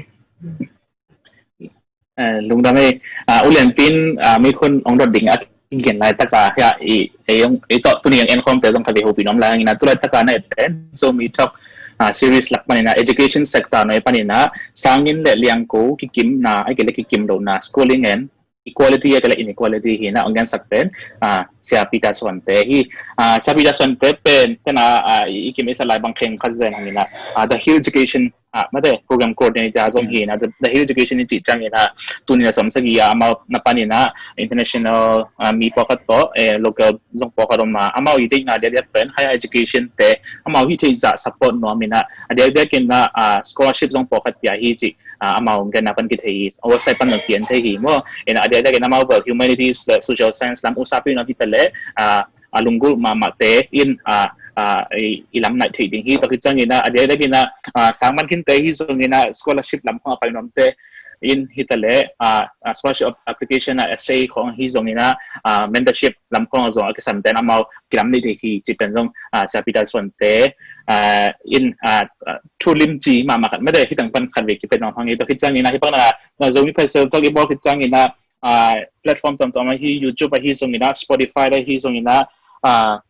Eh, lungdam ei, ah, ulian pin, ah, mi khun ong dot ding a kin gen lai taka, ya, i, i, ong, i to, tuni ang en khom te zong khabi hopi nom lai, ina, tu lai taka na et pen, so mi talk, ah, series lak panina, education sector no, panina, sangin le liang ko, kikim na, ai ke le kikim lo na, schooling and equality, ai ke le inequality hi na, ong gen sak pen, ah, Sia Peter Suante hi, ah, Sia Peter Suante pen, tena, ah, i, i kim isa lai bang kheng khat zen hangina, ah, The Hill Education ah, mate, program coordinator zong hi na, The, The Hill Education i cih ciangin ah, tuni na som sagi ah, amau na panin ah, international, ah, mi pawlkhat tawh, eh, local zong pawlkhat om ah, amau i deihna diakdiak pen, higher education te, amau hi thei zah support nuam in ah, a diakdiak in ah, ah, scholarship zong pawlkhat pia hi cih, ah, amau genna pan kithei hi, website pan zong pian thei hi maw, in ah, a diakdiak in amau bel humanities le social science lam usapi nuam hi ta le, ah, a lunggulh mahmahte in, ah, ah, i, i lam naih theih ding hi. Tua khit ciangin ah, a diakdiak in ah, ah, sang man khinte hi zongin ah, scholarship lam khong a pai nuamte in hi ta le, ah, ah, scholarship application ah, essay khong hi zongin ah, ah, mentorship lam khong a zong a kisamte in amau kilam naih theih hi cih pen zong, ah, Sia Peter Suante, ah, in, ah, ah, thu limci mahmah khat mate hi tang pan khat vei kipet nuam hang hi. Tua khit ciangin ah, hi bang na, ah, Zomi Paisel Talk i bawl khit ciangin ah, ah, platform tuamtuam ahi, YouTube ahi zongin ah, Spotify ahi zongin ah, ah,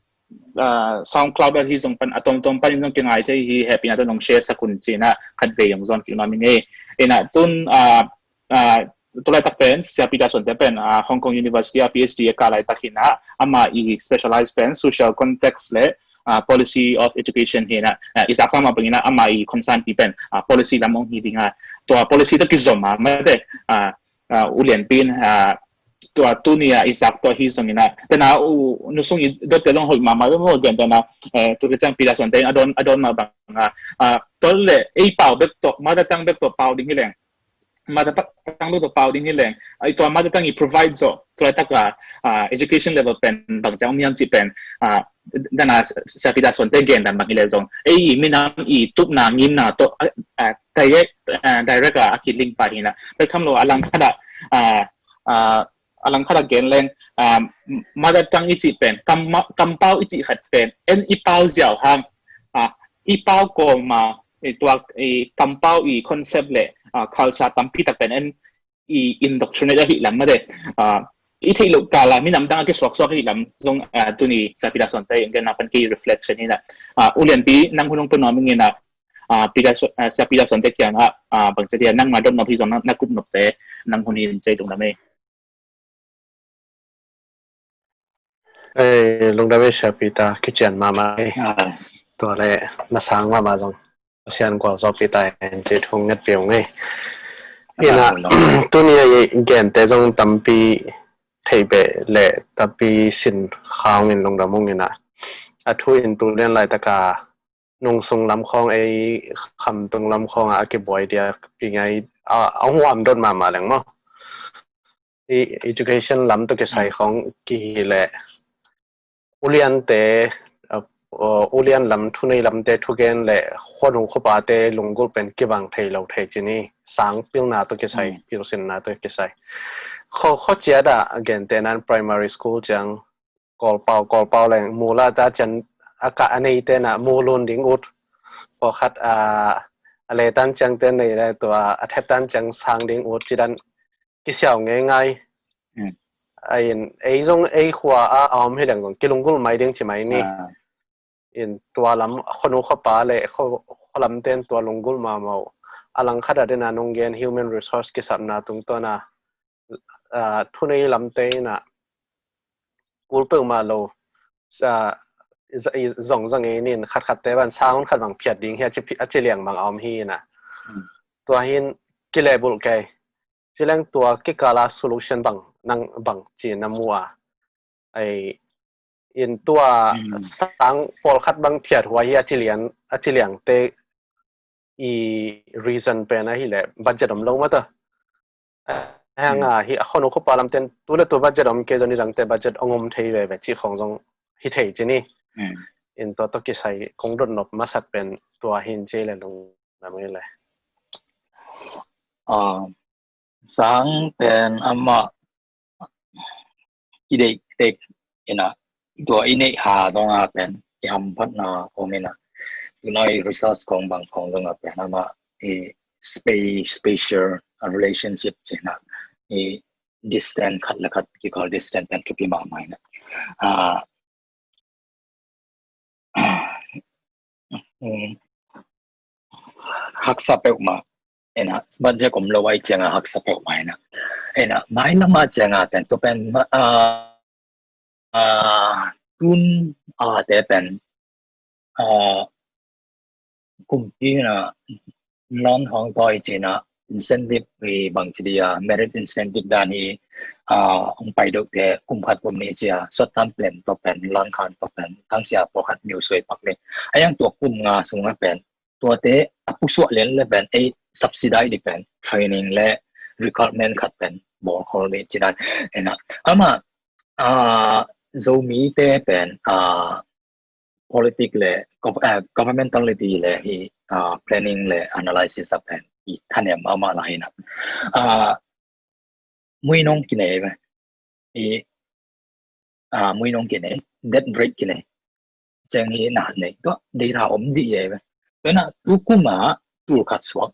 ah, SoundCloud ahi zong pan, a tuamtuam pan in zong kingai thei hi, hehpihna tawh nong share sak un ci-in ah khat vei zong zawn kik nuam ing ei. In ah tun, ah, ah, tu laitak pen, Sia Peter Suante pen, ah, Hong Kong University ah PhD a kah laitak hi in ah, ama i specialize pen social context le, ah, policy of education hi in ah, ah, i zak sang mah bangin ah ama i concern pi pen, ah, policy lam ong hi ding a. Tua policy tawh kizom a, mate, ah, ah, ulian pin, ah, tua tuni a i zak tua hi zongin ah, tena u nusung i dotte zong hoih mahmah maw, gentehna, eh, tu khit ciang Peter Suante in a dawn, a dawn mah bang a, ah, tua le ei pau bek tawh, mother tongue bek tawh pau ding hi leng, mother tongue bek tawh pau ding hi leng, ah, i tua mother tongue i provide zawh, tu laitak a, ah, education level pen bang ciang om hiam cih pen, ah, dana Sia Peter Suante gen dan bang hi le zong, ei i minam i tupna ngimna tawh, ah, ah, direct, ah, direct a, a kilink pah hi in ah, bek tham lo a lang khat ah, ah, ah, a lang khat ah gen leng, ah, mother tongue i cih pen, kam, kampau i cih khat pen, en i pau ziau hang, ah, i pau kawm a, i tua, i kampau i concept le, ah, culture tampi tak pen en i indoctrinate ahih lam mate, ah, i theih loh kal a minam dang a kisuaksuak ahih lam zong, ah, tuni Sia Peter Suante in genna pan kei reflection hi in ah, ah, ulian pi nang hun hong pia nuam ing in ah, ah, Peter Su-, ah, Sia Peter Suante kiangah, ah, bang ci dia nangma dot nop hi zong na, na kup nopte nang hun hi in ci dong na mei. Ei, lungdam ei Sia Peter, kician mahmah ei. Ah. Tua le na sang mahmah zong Pasian gualzo pi ta hen ci thu nget pia ung ei. Ina, tuni a i gente zong tampi thei beh le tampi sin kha ung in lungdam ung in ah, a thu in tu lian laitak a nungsung lam khawng ei khamtung lam khawng a, a kibuai diak pi ngai a, a huam dot mahmah leng maw. I education lam tawh kisai khawng kihi leh uliante, uh, uh, ulian lam thunei lamte thugen le khuanu khuapate lunggulh pen kibang thei lo thei ci ni, sang pilna tawh kisai, pilsinna tawh kisai. Khaw, khaw ciat ah a gente nan primary school ciang Kawlpau, Kawlpau leng mula ta cian a kah a neite na mulun ding ut. Pawlkhat, ah, a letan ciang te nei le tua a thetan ciang sang ding ut ci dan kisiau ngeingai. A in ei zong ei khua a, a om hi leng zong kilunggulh mai ding ci mai ni. In tua lam khuanu khuapa le khualamten tua lunggulh mahmah uh. A lang khat a dena nong gen human resource kisapna tungtawn a, ah, thunei lamte in ah kul peuhmah lo, ah, zong zang ei nin khatkhatte ban sang hun khat bang phiat ding hi a ci, a ci liang bang a om hi in ah. Tua hin kilehbulh kei. Ci leng tua kikala solution bang nang bang ci na mu a. Ai, in tua sang pawlkhat bang phiat huai hi a ci liang, a ci liangte i reason pen ahih leh budget om lo mata. Hang a hi a khuanu khuapa lamten tu le tu budget om kei zong nidangte budget ong om thei veve cih khong zong hi thei ci ni. In tua tawh kisai kong dot nop masak pen tua hin ci le lungdam ei le. Sang pen amah i deih tek in ah tua i neih ha zong a pen i hamphatna om in ah. tunai research khong bang khong zong a pen ama i space spatial relationship cihna i distance khat le khat kikal distance pen thupi mahmah ina. Ah, um, haksa peuhmah ina, budget om lo ai cianga haksa peuhmah ina. Ina, mai lama cianga pen tua pen ah, tun a te pen ah, kumpi na loan hong toi cina incentive hi bang ci dia, merit incentive dan hi, ah, hong pai deuh te kum khat kum ni cia, short term plan to pen, loan khan to pen, tang sia po khat miu sui pak ni. Ayang tua kum nga sunga pen, tua te a pusuak lian le pen, ei subsidize di pen, training le recruitment khat pen, bol khol ni cina. Ena, ama, ah, Zomi te pen, ah, politic le gov-, ah, governmentality le hi, ah, planning le analysis a pen i thanem ama la hi na. Ah, muinong kinei ve. I, ah, muinong kinei, death rate kinei. Ceng hi na nei to, data om di ye ve. Tua na tu kuma tul khat suak.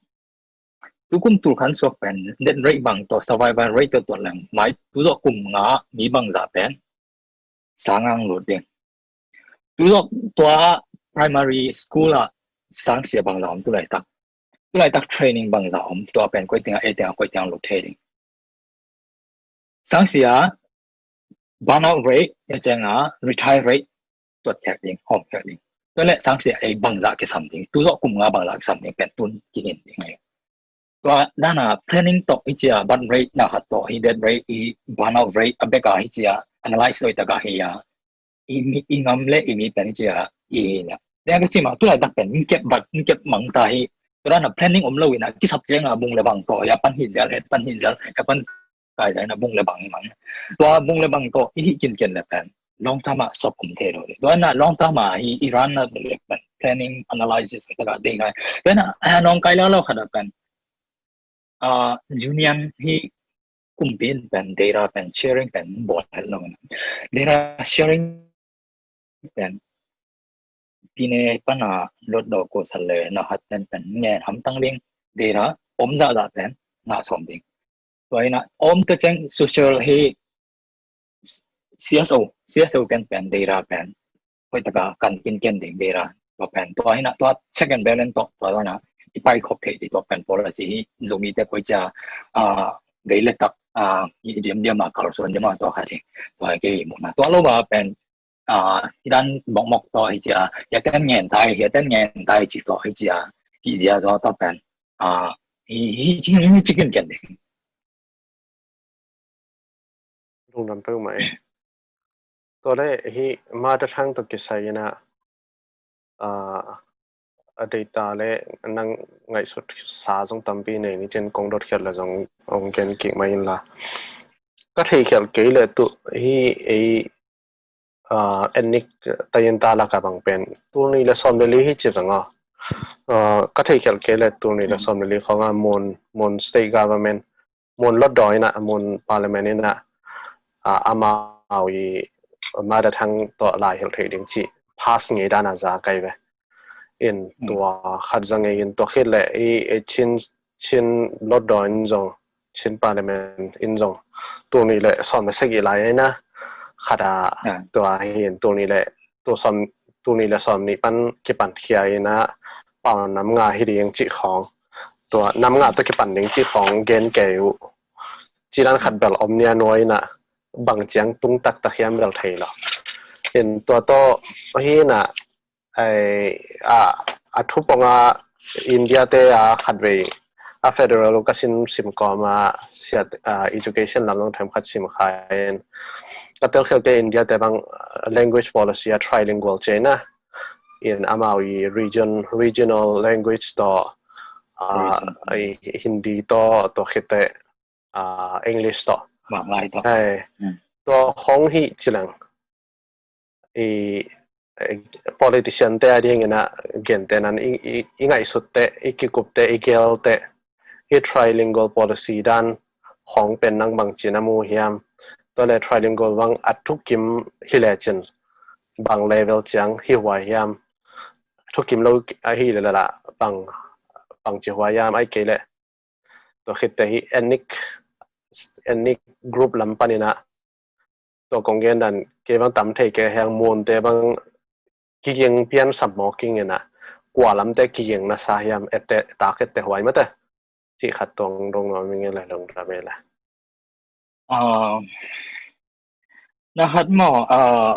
Tu kum tul khan suak pen, death rate bang to, survival rate to, tua leng mai tu dok kum nga mi bang za pen sang ang lut ding. Tu dok tua primary school a sang sia bang za om tu lai tak. Tu lai tak training bang za om, tua pen koi tiang, ei tiang, koi tiang lut thei ding. Sang sia burnout rate, ya ceng a retire rate, tua thek ding, hom thek ding. Tua le sang sia ei bang za kisam ding, tu dok kum nga bang za kisam ding, pen tun kinin ding ai. Tua dana planning to hi cia, burn rate na khat to hi, death rate i, burnout rate a bek a hi cia, analyze oi taka hi ya. I mi, i ngam le i mi pen hi cia, i hi na. Dia ka cima, tu lai tak pen, kep bat, kep mang ta hi. Tua dana planning om lo ina, kisap ceng a bung le bang to, ya pan hi zel, he pan hi zel, he pan kai zel na bung le bang mang. Tua bung le bang to, i hi kin ken le pen. Long term a sop om thei lo. Tua na long term a hi Iran na le pen. Planning, analysis, taka ding kai. Tua na, a nong kai lo lo khat a pen. Ah, union hi kumpi in pen data pen sharing pen bol het lo na. Data sharing pen pine pana lot do ko sal le na hat pen pen ngen ham tang ding data om za za pen na som ding. Tua ina om te ceng social hi C S O, C S O pen pen data pen. Koi taka kan kin ken ding data. Tua pen tua hina tua check and balance to tua na i pai khop thei di tua pen policy hi Zomi te koi cia, ah, vei le tak, ah, i diam diam a kal suan diam a tua khat hi. Tua ke hi mu na. Tua lo ba pen, ah, i dan mok mok to hi cia. Ya ten ngen tai, ya ten ngen tai ci to hi cia. Hi cia zo to pen. Ah, hi, hi, hi, hi chicken ken ding. Lungdam peuhmah e. Tua le hi mother tongue tawh kisai ina, ah, a deita le nang ngaihsut sa zong tampi nei ni cin kong dot khiat le zong ong gen kik mai in la. Ka thei khial kei le tu hi ei, ah, ethnic tayin ta laka bang pen tul ni le sawm le li hi ci vang a. Ah, ka thei khial kei le tul ni le sawm le li khong a mun, mun state government mun lotdaw ina, mun parliament ina, ah, amau i mother tongue tawh lai hilh theih ding ci pass ngei dana za kai ve. In tua khat za ngei in tua khit le i, i Chin, Chin lotdaw in zong, Chin parliament in zong tul ni le sawm le segi lai ina khat a tua hi in tul ni le tul sawm, tul ni le sawm ni pan kipan khia ina pau nam nga hi ding ci khong. Tua nam nga to kipan ding ci khong gen kei uh. Ci dan khat bel om nia nuai na bang ciang tung tak tak hiam bel thei lo. In tua to hi na ai a, a thu pong a India te a khat vei a federal ka sim sim kawm a siat, ah, education lam long them khat sim kha in ka tel khel te India te bang, ah, language policy a trilingual cei na in amau i region, regional language to, ah, i Hindi to, to khit te, ah, English to. Tua khong hi ci leng i, i politician te a ding ina gen te nan i, i, i ngaihsut te, i kikup te, i gel te, i trilingual policy dan khong pen nang bang cin a mu hiam. Tua le trilingual bang a thukim hi le cin bang level ciang hi huai hiam. thukim lo ahi le la la pang pang ci huai hiam, ai kei le tua khitte hi ethnic ethnic group lam panin ah tua kong gen dan kei bang tam thei kei heng, Munte bang kiging pian sam mawk ing in ah, kua lamte kiging na sa hiam, ette tak ette huai mate. Cih khat tuang dong nuam ing e le, lungdam e le. Ah, na hat maw, ah,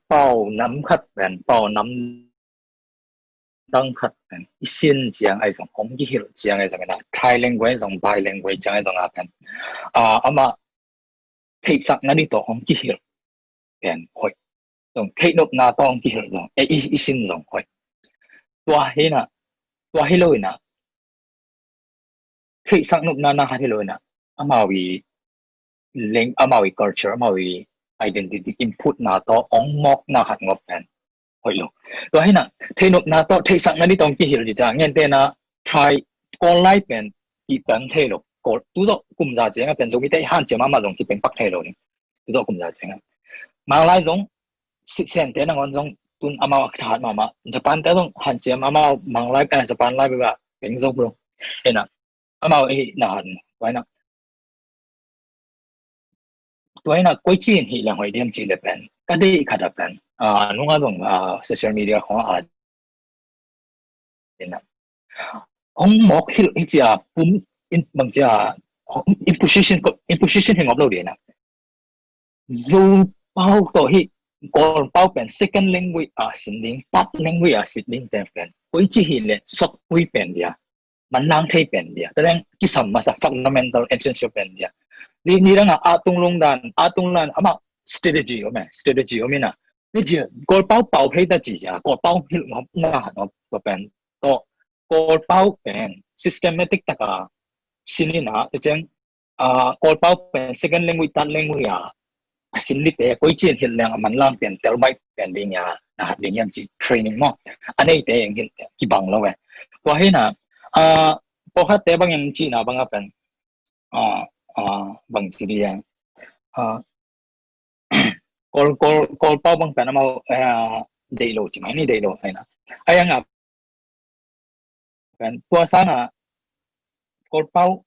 pau nam khat pen, pau nam dang khat pen i sin ciang ai zong, hong kihilh ciang ai zong, na Thai language zong, bilingual ciang ai zong a pen, ah, ama theihsakna ding tawh hong kihilh pen hoih. Zong theihnopna tawh hong kihilh zong, e, i, i sin zong hoih. Tua hi na, tua hi lo in ah, theihsak nopna na hat hi lo in ah, amau i leng, amau i culture, amau i identity input na tawh hong mawkna hat ngawp pen hoih lo. Tua hi na, theihnopna tawh theihsakna ding tawh hong kihilh ding ciang, ngente na Thai Kawl lai pen kipeng thei lo. Kawl tu zawh kum za ciang a pen Zomite i hanciam mahmah zong kipeng pak thei lo ni. Tu zawh kum za ciang a Manglai zong, Sente nangawn zong tun amau a thahat mahmah. Japan te zong hanciam amau Manglai, eh, Japan lai bek a peng zo lo. Hi na, amau i na hat, tua hi na, tua hi na, koici in hilh leng hoih diam cih le pen, ka deih khat a pen, ah, nunga zong, ah, social media khong a in ah, hong mawk hilh hi cia pum in bang cia, imposition, imposition hi ngawp lo ding in ah. Zopau tawh hi, Kawlpau pen second language a sin ding, third language a sin ding te pen, koici hilh le sawtpui pen dia, manlang thei pen dia, tua leng kisam masa, fundamental essential pen dia. Ni, ni dang a, a tung lung dan, a tung dan, amah strategy om e, strategy om in ah. Ni cia, Kawlpau pau thei ta ci cia, Kawlpau hilh ngawp na hat ngawp tua pen, tawh, Kawlpau pen systematic tak a sin in ah, te ciang, ah, Kawlpau pen second language, third language a, a sin ding te, koici in hilh leng a manlang pen, tel baih pen ding a, na hat ding hiam cih training maw, a neite in hilh kibang lo e. Tua hi na, ah, pawlkhatte bang in cihna bang a pen, ah, ah, bang ci ding, ah, Kawl, Kawl, Kawlpau bang pen amau, ah, deih lo ci mai ni, deih lo ai na. Ai ang a pen, tua sang a, Kawlpau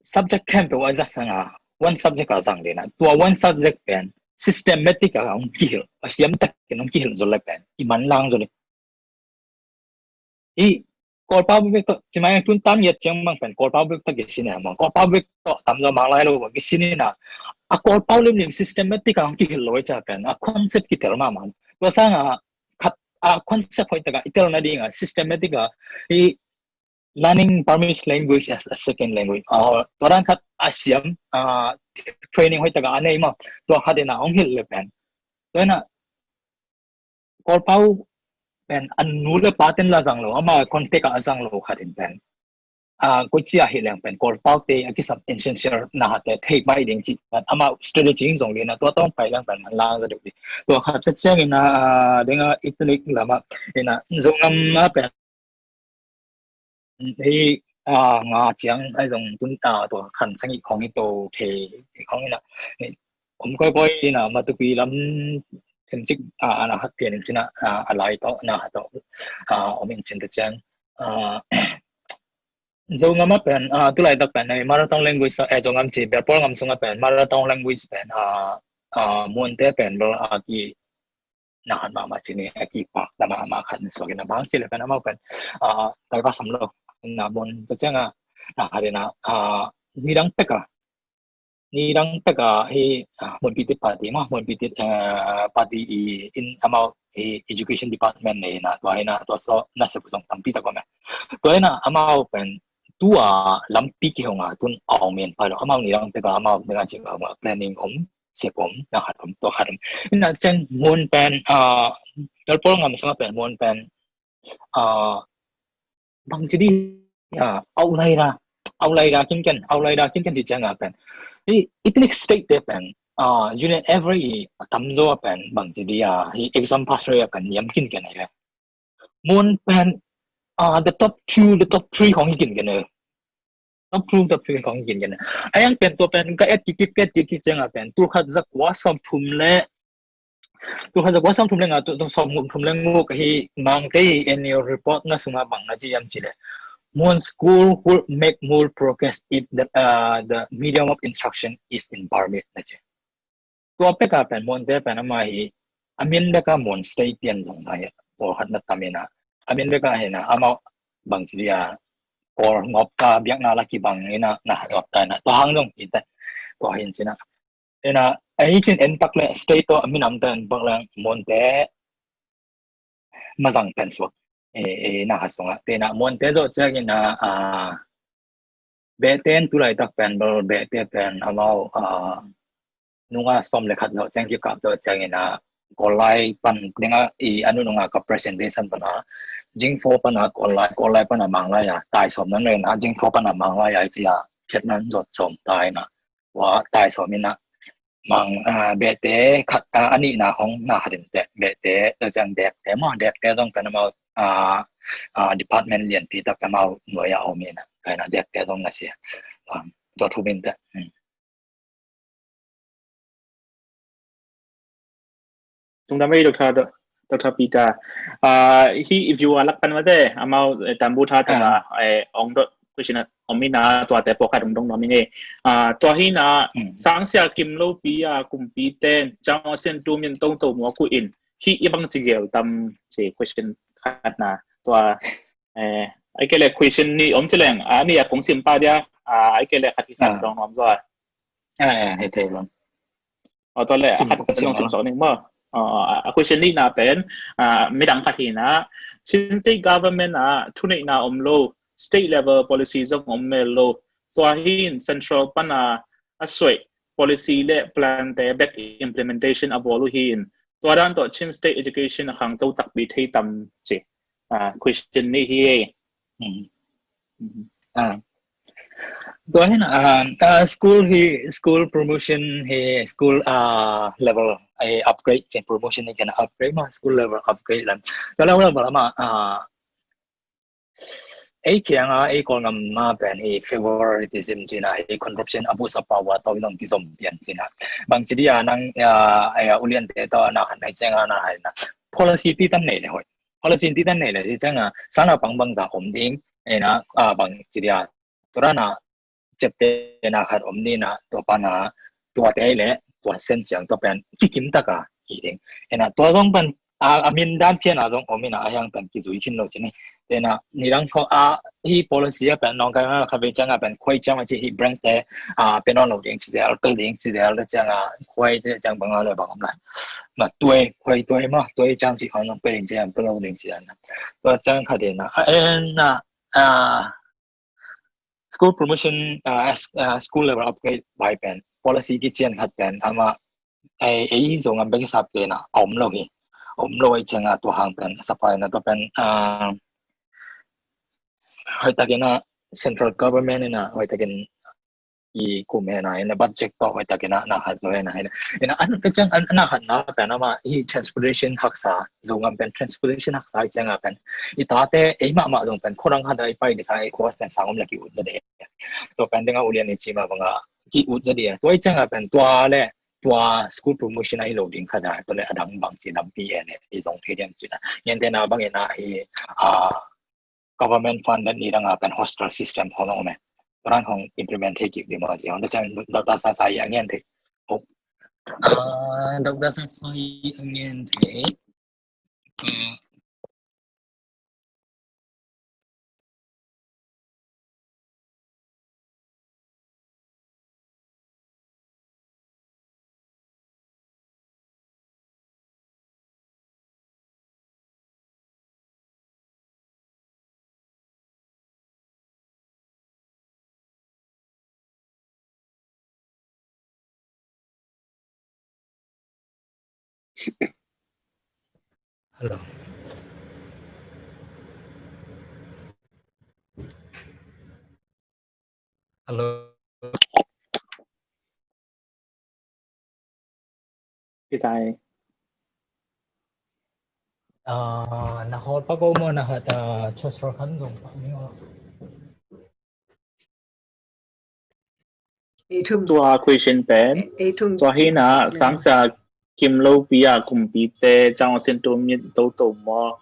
subject khempeuh a zat sang a, one subject a zang ding in ah, tua one subject pen systematic a hong kihilh, a siam tak in hong kihilh zo le pen, i manlang zo le. I Kawlpau bek tawh, ci mai tun tan yet ciang bang pen, Kawlpau bek tawh kisin e maw, Kawlpau bek tawh tamzaw Manglai lo kisin in ah, a Kawlpau limlim systematic a hong kihilh lo i cia pen, a concept kitel mahmah. Tua sang a khat, a concept hoih tak a i telna ding a, systematic a, i learning Burmese language as a second language. Ah, tua dan khat a siam, ah, training hoih tak a a nei maw, tua khat in ah hong hilh le pen. Tua in ah, Kawlpau pen a nu le pa ten la zang lo, ama context a zang lo khat in pen, ah, koici a hilh leng pen, Kawlpau te a kisam essential na hat te thei baih ding cih pen, ama strategy zong ding in ah, tua tawh hong pai leng pen, manlang za deuh ding. Tua khat te ciang in ah, ah, ding a ethnic lam a, in ah, Zogam a pen, hi, ah, nga ciang ai zong tun, ah, tua khan sang i khong i to thei, i khong in ah, eh, om koikoi in ah, Matupi lam themcik, ah, a na hat pian in cin ah, ah, a lai tawh, na hat tawh, ah, om in cin te ciang, ah, Zogam a pen, ah, tu laitak pen, eh, mother tongue language, eh, Zogam ci, Bialpawl ngam sung a pen, mother tongue language pen, ah, ah, Munte pen bel, ah, ki na hat mahmah ci ni, a kipak ta mahmah khat in suak in ah, bang ci le pen amau pen, ah, tai pa sam lo, na Mun te ciang a, na hat in ah, ah, ni dang pek a, ni dang pek a hi, ah, Mun Pitit Party maw, Mun Pitit, eh, Party i in amau i education department nei in ah, tua in ah, tua so na se pu zong tampi tak om e. Tua in ah amau pen tua lampi kihong a tun a om in pai lo, amau ni dang pek a, amau dang a cik a, planning om, sep om, na hat om, tua hat om. In ah ciang Mun pen, ah, Bialpawl ngam sung a pen Mun pen, ah, bang ci ding, ah, outlier, outlier kinken, outlier kinken ci ciang a pen, i ethnic state te pen, ah, Union Everest i tamzaw a pen, bang ci ding, ah, hi exam pass rate a pen niam kinken a hi. Mun pen, ah, the top two, the top three khong hi kinken a hi. Top two, top three khong hi kinken a hi. A yang pen tua pen ka et kikip, ka et kikip ciang a pen, tul khat za kua sawm thum le Tu khat za kua sawm thum le nga, tu, tu sawm thum le nga ka hi Mangte annual report na sunga bang na ci hiam ci le. Muan school will make more progress if the, uh, the medium of instruction is in Burmese na ci. Tua peka pen Muante pen ama hi, a min beka Muan State pian zong na hi, pawlkhat na tam ina. A min beka hi na, amau bang ci dia, pawl ngop ta biakna la kibang ina, na ngop ta ina. Tua hang zong hi ta, tua hin ci na. Ina, a hi cin en pak le, state to a min am ta en pak le, Muante, mazang pen suak. E, e, na ha sunga. Te na Muante zo ciang ina, a, Behte in tulaitak pen bel, Behte pen amau, a, nunga sawm le khat zo ciang kikap zo ciang ina, Kawllai pan dinga i anu nunga ka presentation pana, Jingpho pana Kawllai, Kawllai pana Manglai a, tai sawm nan le na, Jingpho pana Manglai a, i cia, khet nan zot sawm tai na, wa tai sawm ina, Mang, a, Behte khat, a, a nihna hong na khat in teh, Behte, a ciang Dekte maw, Dekte zong pen amau, a, a, department lianpi tak amau nuai a om ina, kaina Dekte zong na sia. A, tua thu min teh. Hmm. Tung dam ei, Doctor, Doctor Peter. A, hi, if you are lak pan mate, amau, eh, tambu tha tha, eh, ong dot question om ina, tuate pawlkhat ong dong nuam ing e. A, tua hi na, sangsia kim lopi a kumpi ten, ciang a sin tu min tong to mua ku in, hi i bang ci gel tam ci question khat na. Tua, eh, ai ke le question ni om ci leng, a ni a kong sim pa dia, a, ai ke le khat hi khat dong nuam zo a. A, he te lo. Aw, tua le, a khat sim sawm ning maw. A, a question nihna pen, a, midang khat hi na, Chin State Government a thuneihna om lo, state level policy zong om mel lo, tua hi in central pan a, a suai policy le plan te bek implementation a bawl uh hi in, tua dan tawh Chin State education a khangto takpi thei tam ci. A, question nih hi e. Hmm. Hmm. A. Tua hi na, a, a, school hi, school promotion hi, school, a, level, a, upgrade, cin promotion hi ken upgrade ma, school level upgrade lam. Tua level level ma, a, ei kianga, ei Kawlgam ma pen hi favoritism cina, hi corruption, abuse of power, tawh dong kizom pian cina. Bang ci dia nang, a, a, ulian te tawh na khan nai cianga na hai na. Policy ti tam nei le hoi. Policy ti tan nei le ci cianga, sana pang bang za om ding, ena, a, bang ci dia, tua na, cep te na khat om ni na, tua pana, tua te le, tua sen ciang tua pen, kikim taka, hi ding. Ena, tua zong pen, a, a min dan pian a zong om ina, a hiang pen, kizui khin lo ci ni. Ena, ni dang kho, a, hi policy a pen, nong kai ma, kha ve cianga pen, khuai cianga ci hi branch te, a, pen on lo ding ci zel, pel ding ci zel, cianga, khuai te ciang bang a le bang om lai. Ma tuai, khuai tuai ma, tuai ciang ci khong nong pel ding ci, pel lo ding ci na. Tua ciang kha de na, a, en na, a, school promotion, a, s-, a, school level upgrade bai pen, policy kician khat pen, ama, ei, ei Zogam bek sap te na, om lo hi. Om lo ei cianga tua hang pen, sap pai na tua pen, a, hoih takin a, central government ina, hoih takin i kum hena, ina budget tawh hoih takin a, na khat zo hena, hena. Ina, an, ka ciang, an, na khat na, pen ama, i transportation haksa, Zogam pen transportation haksa, i cianga pen. I tate, ei mahmah zong pen, khorang khat a i pai disa, ei khuas pen sang om la ki ut na de. Tua pen dinga ulian i ci ma banga, ki ut na de. Tua i cianga pen, tua le, tua school promotion a i lo ding khat a, tua le adang bang ci lampi e le, i zong thei diam ci na. Ngen te na bang ina hi, a, government funded ni dang a pen hostel system khong ong me. Tua dan khong implement thei kik di maw ci hong. Tua ciang Doctor Sasai a ngen thei. Oh. Ah, Doctor Sasai a ngen thei. Ah. Hello. Hello. Kitai. Ah, na hol pa ko mo na hat, ah, chosro kan zong pa ni o. Ei thum. Tua question pen. Ei, ei thum. Tua hi na, yeah, sangsa kim lopi a kumpite ciang a sin tu mi toto maw,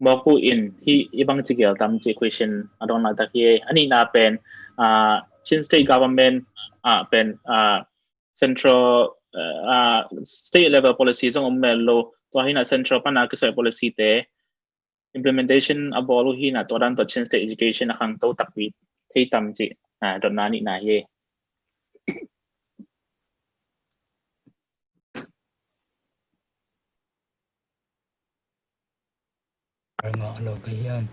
mawk uh in hih i bang ci gel tam ci question a dong laitak hi. A nihna pen ah, Chin State Government ah pen ah, central ah, state level policy zong om mel lo, tua hi na central pan a kisai policy te implementation a bawl uh hi na, tua dan tawh Chin State education a khangto takpi thei tam ci ah, dotna nihna hi. Alo ka hiam?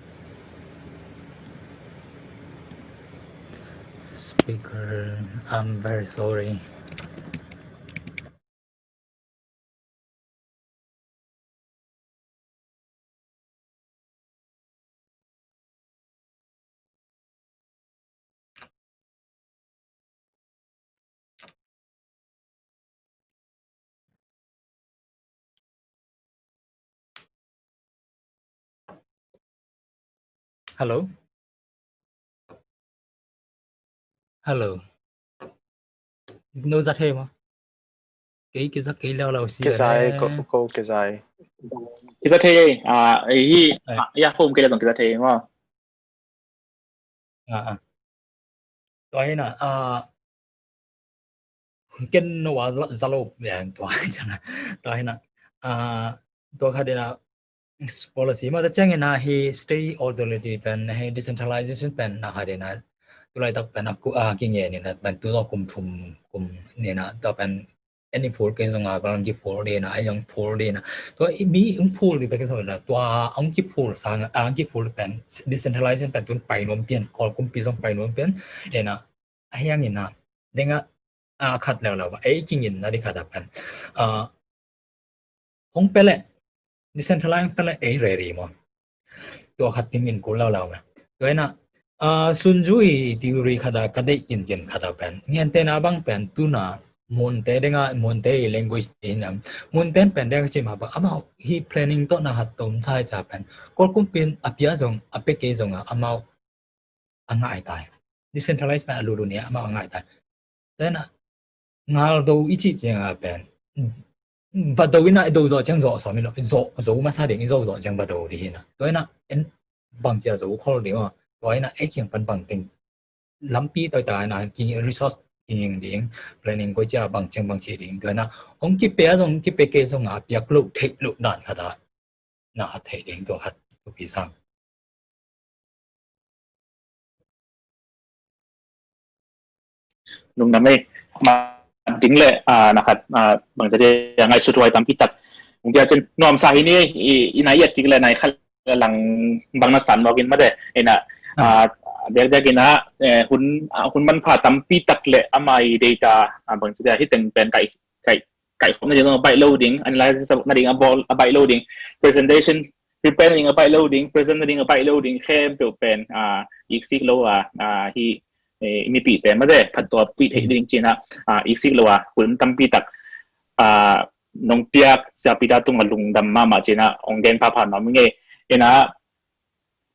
Speaker, I'm very sorry. Hello? Hello? No za thei maw? Kei kizak kei leuleu si. Kizai, ko, ko kizai. Kizak thei, ah, hi, ah, ya phone kei le zong kizak thei maw? Ah, ah. Tua hi na, ah, ken no wa za lo yang tua hi na. Tua hi na, ah, tua kha de na, policy mah ta ciangin ah hi state authority pen, hi decentralization pen na kha dina, tu laitak pen a ku a kinge ni na pen tu lo kum thum kum ni na, tua pen any phul ke zong a bang ki phul dina, a yang phul dina. Tua i mi ung phul di pen ke zong na, tua ung ki phul sang, a ung ki phul pen decentralization pen tun pai nuam pian, Kawl kumpi zong pai nuam pian, ena, a hiang ina, denga a khat leuleu ba, ei kingin na di khat a pen. Ah, hong pele, decentralize hong pele ei ready maw. Tua khat dingin kul leuleu maw. Tua ina, ah, Sun Tzu i theory khat a ka deih kinkin khat a pen. Ngen te na bang pen tuna Munte denga, Munte i language te in am. Munte pen denga cima ba, amau hi planning to na hat tom thai ca pen. Kol kumpin a pia zong, a peke zong a, amau a ngai tai. Decentralize pen a lulu ni amau a ngai tai. Tena ngal do i ci ciang a pen. Ba do ina do do ciang zo so mi lo. Zo, zo masa ding i zo do ciang ba do di hina. Tena en bang cia zo khol ding a. Tena e kiang pan bang ting. Lampi toi ta na king resource king ding. Planning ko cia bang ciang bang ci ding. Tena ong ki pe zong ki pe ke zong a piak lo thei lo dan khat a. Na hat thei ding tua hat tu pi sang. Lungdam ei, ma ding le, ah, na khat, ah, bang ca dia ngai sut huai tampi tak. Ung dia cin nuam sa hi ni, i, i nai iat kik le nai khat le lang bang na san mawk in ma de. Ina, ah, biak biak ina, eh, hun, ah, hun manpha tampi tak le amai data, ah, bang ca dia hi teng pen kai, kai, kai khop na ding a baih lo ding, analysis na ding a bawl, a baih lo ding, presentation, prepare na ding a baih lo ding, present na ding a baih lo ding, khempeuh pen, ah, iksik lo a, ah, hi, eh, mipi te ma de, phat tua pui thei ding cina, ah, iksik lo a, hun tampi tak, ah, nong piak, siapi ta tung a lungdam mama cina, ong gen pha pha nom ngei, ina,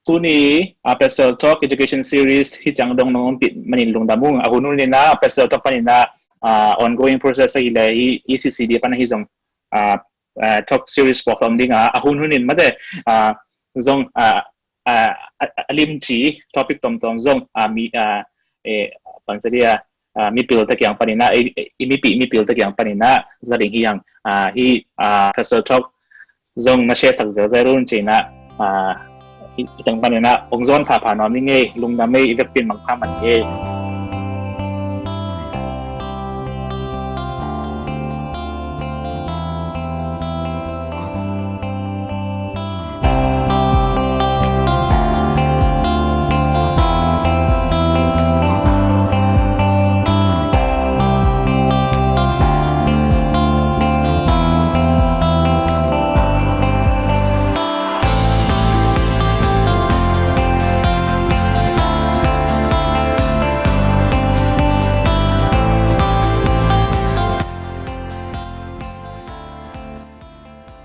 tuni, ah, Pastor Talk Education Series, hi ciang dong nong pit manin lungdam ung, a hun hun ina, Pastor Talk panina, ah, ongoing process a hi le, hi, hi C C D pan hi zong, ah, ah, talk series pawk om ding a, a hun hun in ma de, ah, zong, ah, ah, a, a limci topic tomtom zong, ah, mi, ah, eh, bang ca dia, ah, mipil ta kiang panina, eh, eh, i mipi, mipil ta kiang panina, za ding hi yang, ah, hi, ah, Pastor Talk zong na share sak zel zel run cina, ah, i, i teng panina, ong zon pha pha nuam i ngei, lungdam ei, i vekpin mang pha man ei.